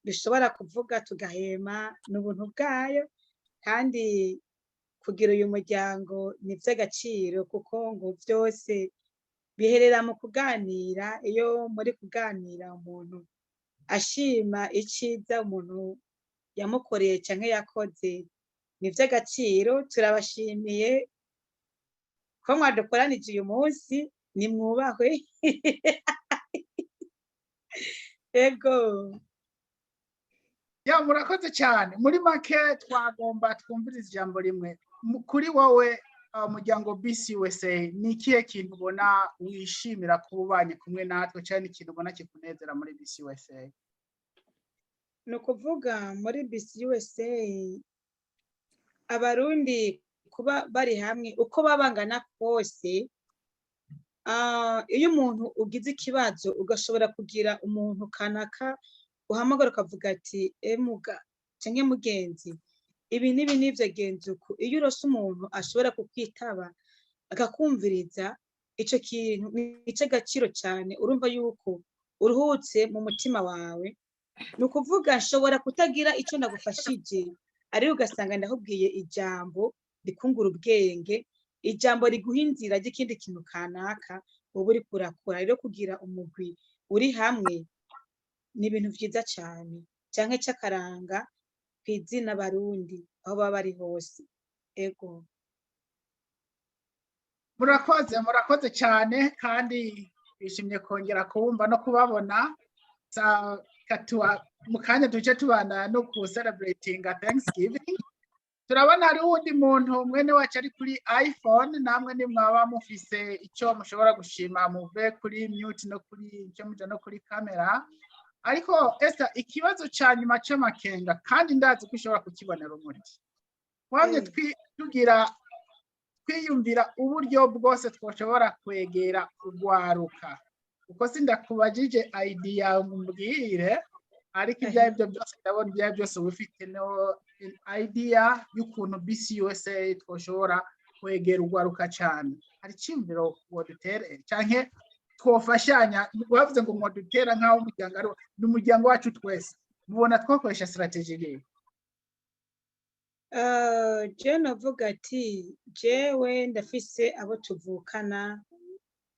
dushobora kuvuga, tugahema, ni ubuntu bwayo. Kandi kugira uyu muryango ni iby'agaciro, kuko ngo byose biherera mu kuganira. Iyo muri kuganira, umuntu ashima iciza umuntu yamukoreye canke yakoze, ni iby'agaciro. Turabashimiye ko mwadukoranije uyu munsi, nimwubahwe. Ego. Ya, murakoze cyane. Muri make twagomba twumvirize ijambo rimwe. Kuri wowe, umuryango BCUSA ni ikihe kintu ubona wishimira kuba ubanye kumwe natwe, cyangwa ikintu ubona kikunezera muri BCUSA? Ni ukuvuga muri BCUSA, Abarundi kuba bari hamwe, uko baba bangana kose, iyo umuntu ugize ikibazo ugashobora kugira umuntu kanaka uhamagara ukavuga ati: "Emuga canke mugenzi, ibi n'ibi n'ivyo, genza uku." Iyo urose umuntu ashobora kukwitaba akakumviriza, ico kintu ni ic'agaciro cane. Urumva yuko uruhutse mu mutima wawe. Ni ukuvuga nshobora kutagira ico nagufashije, ariko ugasanga ndakubwiye ijambo rikungura ubwenge, ijambo riguha inzira ry'ikindi kintu kanaka woba uriko urakora. Rero kugira umugwi uri hamwe ni ibintu vyiza cane, canke c'akaranga kw'izina Barundi aho baba bari hose. Ego. Murakoze, murakoze cyane, kandi twishimye kongera kubumva no kubabona. Mu kanya duce tubana no ku celebratinga Thanksgiving. Turabona hariho uwundi muntu mwene wacu ari kuri iPhone. Namwe nimwaba mufise icyo mushobora gushima, muve kuri mute no kuri icyo muja no kuri kamera. Ariko Esther, ikibazo ca nyuma c'amakenga, kandi ndazi ko ushobora kukibonera umuti, twamye tugira twiyumvira uburyo bwose twoshobora kwegera urwaruka. Kuko sindakubajije idea yawe ngo umbwire, ariko ibyo ari byo byose ndabona ibyo ari byo byose uba ufite no idea y'ukuntu BCUSA twoshobora kwegera urwaruka cyane. Hari icyumviro wodutere canke twofashanya? Bavuze ngo mwodutera nk'aho umuryango ari ni umuryango wacu twese. Mubona twakoresha strategy irihe? Je novuga ati jewe ndafise abo tuvukana,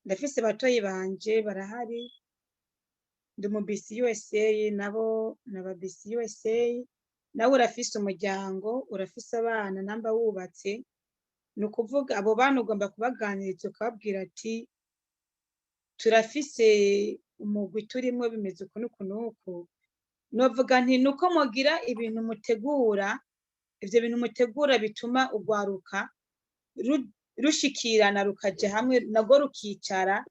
ndafise batoyi banje barahari, ndi mu BCUSA, nabo naba BCUSA. Nawe urafise umuryango, urafise abana namba wubatse. Ni ukuvuga abo bana ugomba kubaganiriza, ukababwira ati Turafise umugwi turimwo, bimeze uku n'uku n'uku. Novuga nti nuko mugira ibintu mutegura, ivyo bintu mutegura bituma urwaruka rushikirana, rukaja hamwe nago, rukicara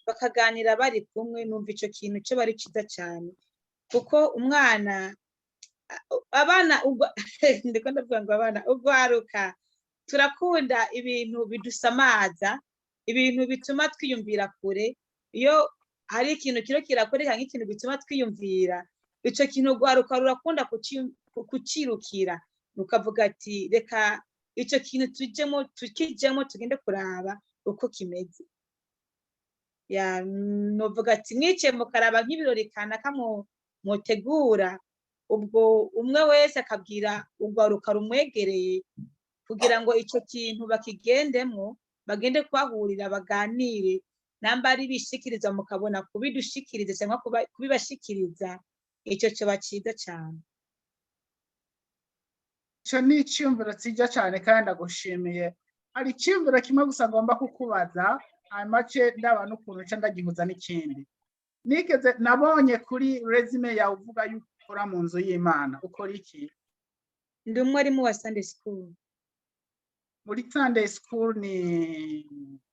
bakaganira bari kumwe. Numva ico kintu co bari ciza cane, kuko umwana, abana, ndiko ndavuga ngo abana, urwaruka turakunda ibintu bidusamaza, ibintu bituma twiyumvira kure. Iyo hari ikintu kiro kirakoreka nk'ikintu gituma twiyumvira, ico kintu urwaruka rurakunda kucirukira, rukavuga ati: "Reka ico kintu tujemo, tukijemo, tugende kuraba uko kimeze." Ya, novuga ati mwicaye mukaraba nk'ibirori kanaka mutegura, ubwo umwe wese akabwira urwaruka rumwegereye kugira ngo ico kintu bakigendemwo, bagende kuhahurira, baganire. Namba ari bishikiriza, mukabona kubidushikiriza cyangwa kubibashikiriza, ico coba ciza cane. Ico ni iciyumviro cyiza cyane kandi ndagushimiye. Hari iciyumviro kimwe gusa ngomba kukubaza, hanyuma ce ndaba n'ukuntu nca ndagihuza n'ikindi. Nigeze nabonye kuri resume yawe uvuga yuko ukora mu nzu y'Imana. Ukora iki? Ndi umwarimu wa Sunday school. Muri Sunday school ni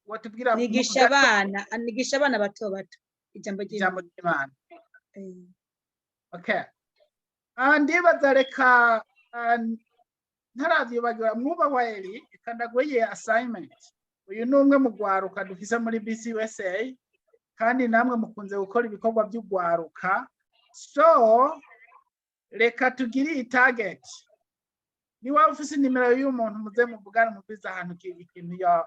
watubwira? Nigisha abana bato bato ijambo ijambo ry'Imana. Ry'Imana. Eh. Okay. Ah, ndibaza reka ntaravyibagira, mwubahwa Eli, reka ndaguhe assignment. Uyu ni umwe mu rwaruka dufise muri BCUSA, kandi namwe mukunze gukora ibikorwa by'urwaruka, so reka tugire iyi target. Niba ufise nimero y'umuntu, muze muvugane, muvize ahantu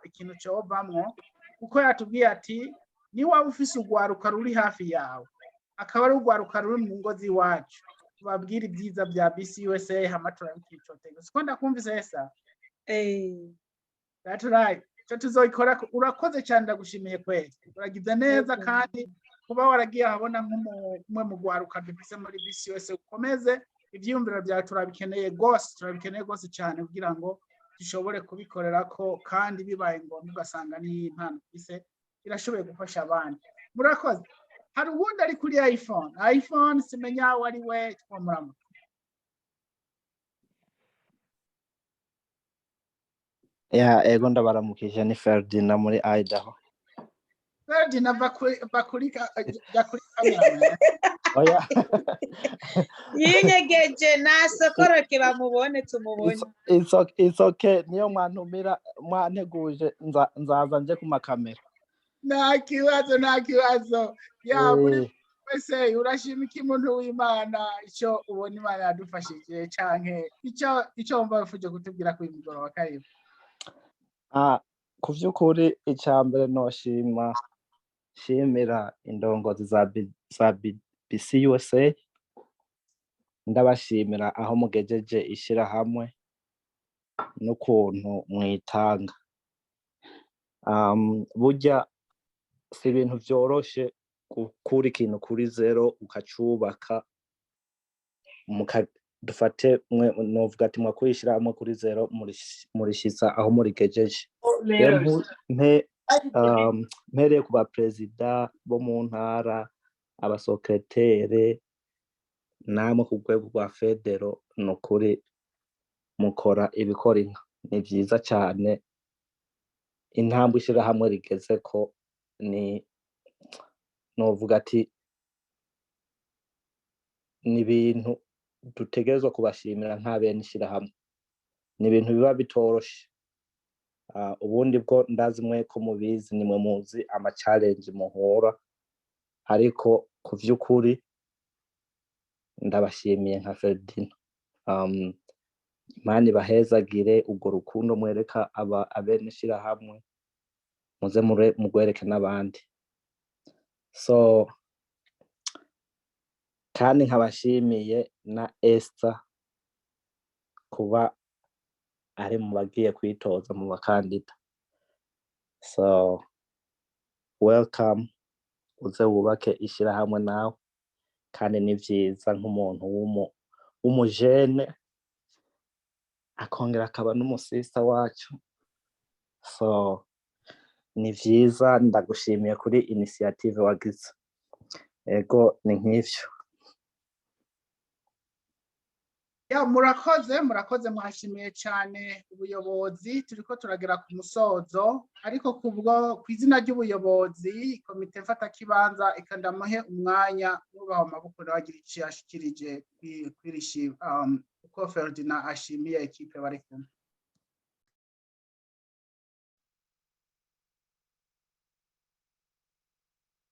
ikintu covamwo, kuko yatubwiye ati niba ufise urwaruka ruri hafi yawe, akaba ari urwaruka ruri mu ngo z'iwacu, tubabwire ibyiza bya BCUSA, hama turabikicotego. Siko ndakumvise esa? Eh. That's right. Ico tuzoikora. Urakoze cyane, ndagushimiye kweli, uragize neza. Yego. Kandi kuba waragiye ahabona nk'umwe mu rwaruka dufise muri BCUSA, ukomeze ivyiyumviro byawe, turabikeneye rwose, turabikeneye rwose cyane kugira ngo dushobore kubikorera ko, kandi bibaye ngombwa ugasanga n'iyi mpano ufise irashoboye gufasha abandi. Murakoze. Hari uwundi ari kuri iPhone, simenya uwo ari we, twamuramuka. Ya, ego, ndabaramukije. Ni Ferdinand muri Idaho. Ferdinand, va kuri kamera. Oya. Yinyegeje, nasokoroke bamubone, tumubone. It's okay, niyo mwantumira mwanteguje nzaza nje ku makamera. Nta kibazo, nta kibazo. Ya, muri wese urashima iki, muntu w'Imana, icyo ubona Imana yadufashije, canke icyo wumva wifuje kutubwira kuri uyu mugoroba? Karibu. Ah, ku vy'ukuri, ica mbere noshima, shimira indongozi za BCUSA. Ndabashimira aho mugejeje ishirahamwe n'ukuntu mwitanga. Burya si ibintu vyoroshe gukura ikintu kuri zero ukacubaka. Dufate mwe, novuga ati mwakuye ishirahamwe kuri zero, murishitsa aho murigejeje. Rero mpereye ku baperezida bo mu ntara, abasekretere, namwe ku rwego rwa federo, ni ukuri mukora ibikora inka, ni vyiza cane. Intambwe ishirahamwe rigezeko ni, novuga ati ni ibintu dutegerezwa kubashimira nk'abene ishirahamwe. Ni ibintu biba bitoroshe. Ubundi bwo ndazi mwe ko mubizi, nimwe muzi ama challenge muhura, ariko ku vy'ukuri ndabashimiye nka Ferdinand. Imana ibahezagire. Urwo rukundo mwereka aba abene ishirahamwe, muze mugwereke n'abandi. So kandi nkabashimiye na Esther kuba ari mu bagiye kwitoza mu bakandida. So welcome, uze wubake ishirahamwe nawe. Kandi ni vyiza nk'umuntu w'umujene, akongera akaba n'umusista wacu. So Ni vyiza, ndagushimiye kuri initiative wagize. Ego, ni nk'ivyo. Ya, murakoze, murakoze, mwashimiye cyane ubuyobozi. Turiko turagera ku musozo, ariko kubwo ku izina ry'ubuyobozi, komite mfatakibanza, eka ndamuhe umwanya nubaha amaboko nawe agira icyo yashikirije kw'iri uko Ferdinand ashimiye ekipe bari kumwe.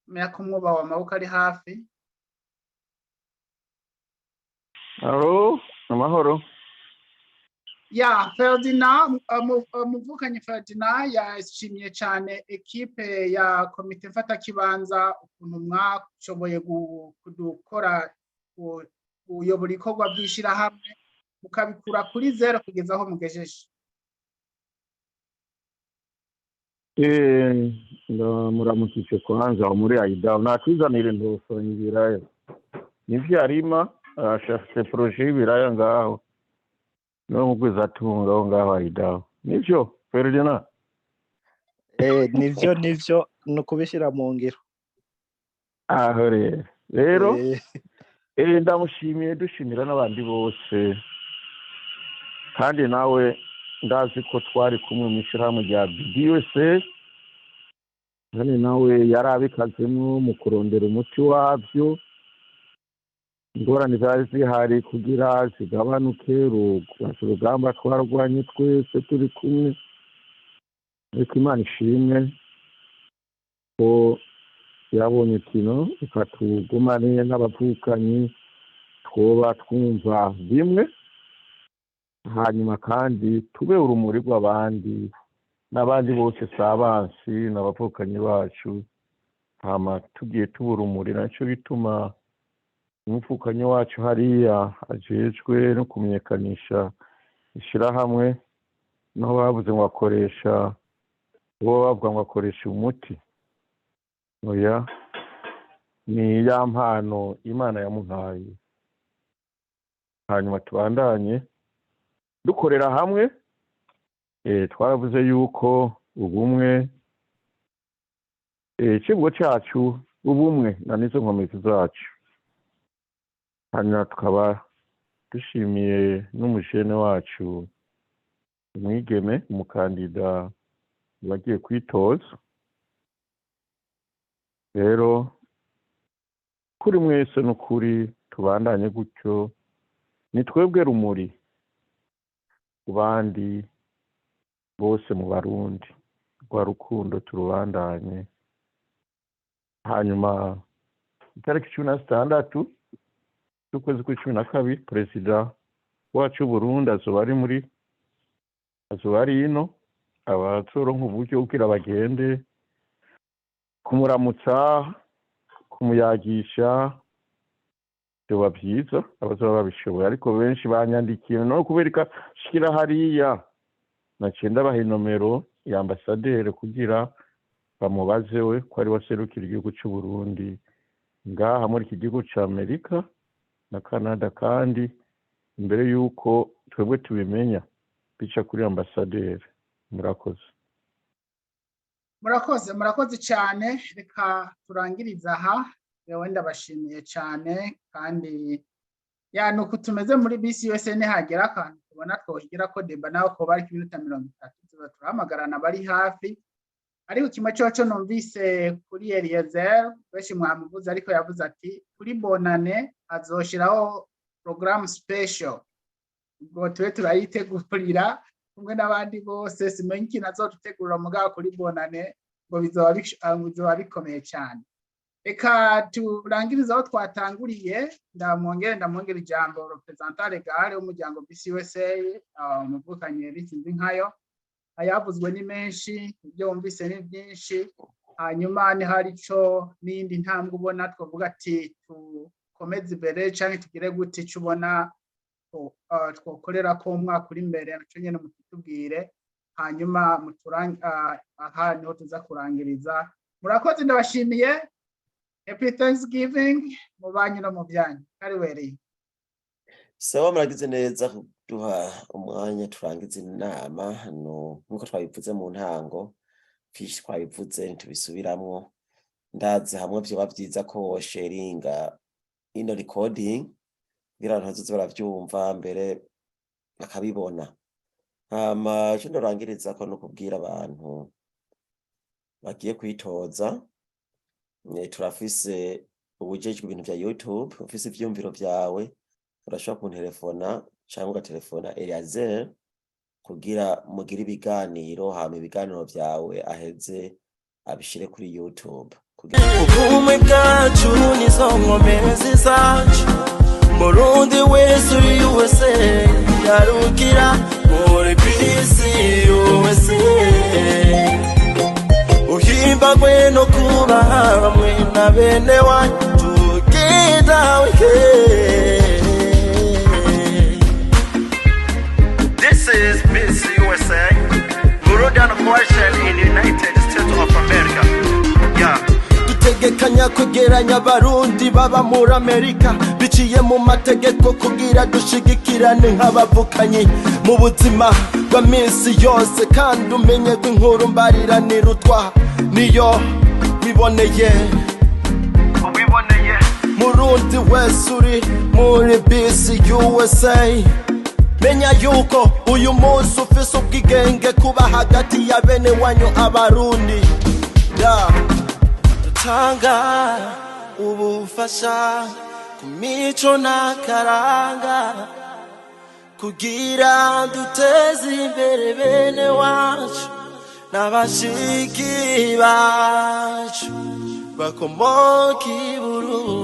Menya ko umwubaha amaboko ari hafi. Alo, amahoro. Ya, Ferdinand, muvukanye Ferdinand yashimye cyane ekipe ya komite mfatakibanza, ukuntu mwashoboye kudukora, kuyobora ibikorwa by'ishyirahamwe, mukabikura kuri zero kugeza aho mugejeje. Ndamuramukije kwanza aho muri Aida, nakwizanira indosonyi ibiraya. Nivyo arima, afise projet y'ibiraya ngaho. Niwe mugwizatunga aho ngaho Aida. Nivyo, Ferdinand? Nivyo, nivyo, ni ukubishyira mu ngiro. Aho rero. Rero, ndamushimiye, dushimira n'abandi bose. Kandi nawe ndazi ko twari kumwe mu ishyirahamwe rya BDUSA, kandi nawe yari abikazemwo mu kurondera umuti wabyo, ingorane zari zihari kugira zigabanuke. Urugamba twarwanye twese turi kumwe, ariko Imana ishimwe ko yabonye kino, reka tugumane n'abavukanyi twoba twumva bimwe, hanyuma kandi tube urumuri rw'abandi n'abandi bose, si abansi n'abavukanyi bacu. Hama tugiye tuba urumuri, naco bituma umuvukanyi wacu hariya ajejwe no kumenyekanisha ishirahamwe, naho bavuze ngo akoresha, uwo bavuga ngo akoresha umuti, oya, ni ya mpano Imana yamuhaye. Hanyuma tubandanye dukorera hamwe. Twaravuze yuko ubumwe, ikivugo cyacu ubumwe na nizo nkomezi zacu. Hanyuma tukaba dushimiye n'umujene wacu umwigeme, umukandida wagiye kwitoza. Rero kuri mwese n'ukuri tubandanye gutyo, ni twebwe rumuri ku bandi bose mu Barundi, rwa rukundo turubandanye. Hanyuma itariki 16 z'ukwezi kwa 12, perezida wacu w'Uburundi azoba ari muri, azoba ari ino, abazoronka uburyo kugira bagende kumuramutsa, kumuyagisha, vyoba vyiza abazoba babishoboye. Ariko benshi banyandikiye no kubereka shikira hariya, naciye ndabaha inomero ya ambasaderi kugira bamubaze we ko ari we aserukira igihugu c'u Burundi ngaha muri iki gihugu ca Amerika na Canada, kandi imbere y'uko twebwe tubimenya bica kuri ambasaderi. Murakoze. Murakoze, murakoze cyane. Reka turangirize aha. Yewe, ndabashimiye cyane. Kandi ya, nuko tumeze muri BCUSA, nihagera akantu tubona twohigira ko débat, nawe koba ariko iminota 30, tuza turahamagarana bari hafi. Ariko kimwe coco numvise kuri Eliezer, benshi mwamuvuze, ariko yavuze ati kuri Bonane azoshiraho programme special, ubwo tube turayitegurira kumwe n'abandi bose. Simenye ikintu azodutegurira mugabo kuri Bonane ngo bizoba bikomeye cyane. Reka turangirize aho twatanguriye. Ndamwongere ijambo représentant légal w'umuryango BCUSA, umuvukanye Eric Nkayo. Ayavuzwe ni menshi, ibyo wumvise ni byinshi. Hanyuma ni hari ico n'iyindi ntambwe ubona twavuga ati tukomeze imbere, canke tugire gute, ico ubona twokorera ko umwaka uri imbere, naco nyene mutitubwire. Hanyuma aha niho tuza kurangiriza. Murakoze, ndabashimiye. Happy Thanksgiving mu banyu no mu byanyu. Kariwereye. Sawa, muragize neza kuduha umwanya turangiza inama. No nkuko twabivuze mu ntango, Vyinshi twabivuze, ntitubisubiramwo. Ndazi hamwe vyoba vyiza ko wosharinga ino recording kugira abantu bazoze baravyumva mbere bakabibona. Hama ico norangirizako no kubwira abantu bagiye kwitoza, turafise uwujejwe ibintu vya YouTube. Ufise ivyiyumviro vyawe, urashobora kunterefona canke ugaterefona Eliazer kugira mugire ibiganiro, hama ibiganiro vyawe aheze abishire kuri YouTube kugira Ubumwe bwacu nizo nkomezi zacu. Murundi wese uri USA, yarukira muri bisi USA, uhimbagwe no kuba hamwe na bene wanyu. Together we can. This is Miss USA, Burundian Coalition in the United States of America. Yeah. Dutegekanya kwegeranya Abarundi baba muri Amerika biciye mu mategeko kugira dushigikirane nk'abavukanyi mu buzima bwa minsi yose. Kandi umenye ko inkuru mbariranirutwa niyo wiboneye. Wiboneye. Murundi wese uri muri bisi USA, menya yuko uyu munsi ufise ubwigenge kuba hagati ya bene wanyu Abarundi, yeah. Dutanga ubufasha ku mico n'akaranga kugira duteze imbere bene wacu n'abashiki bacu bakomoka i Burundi.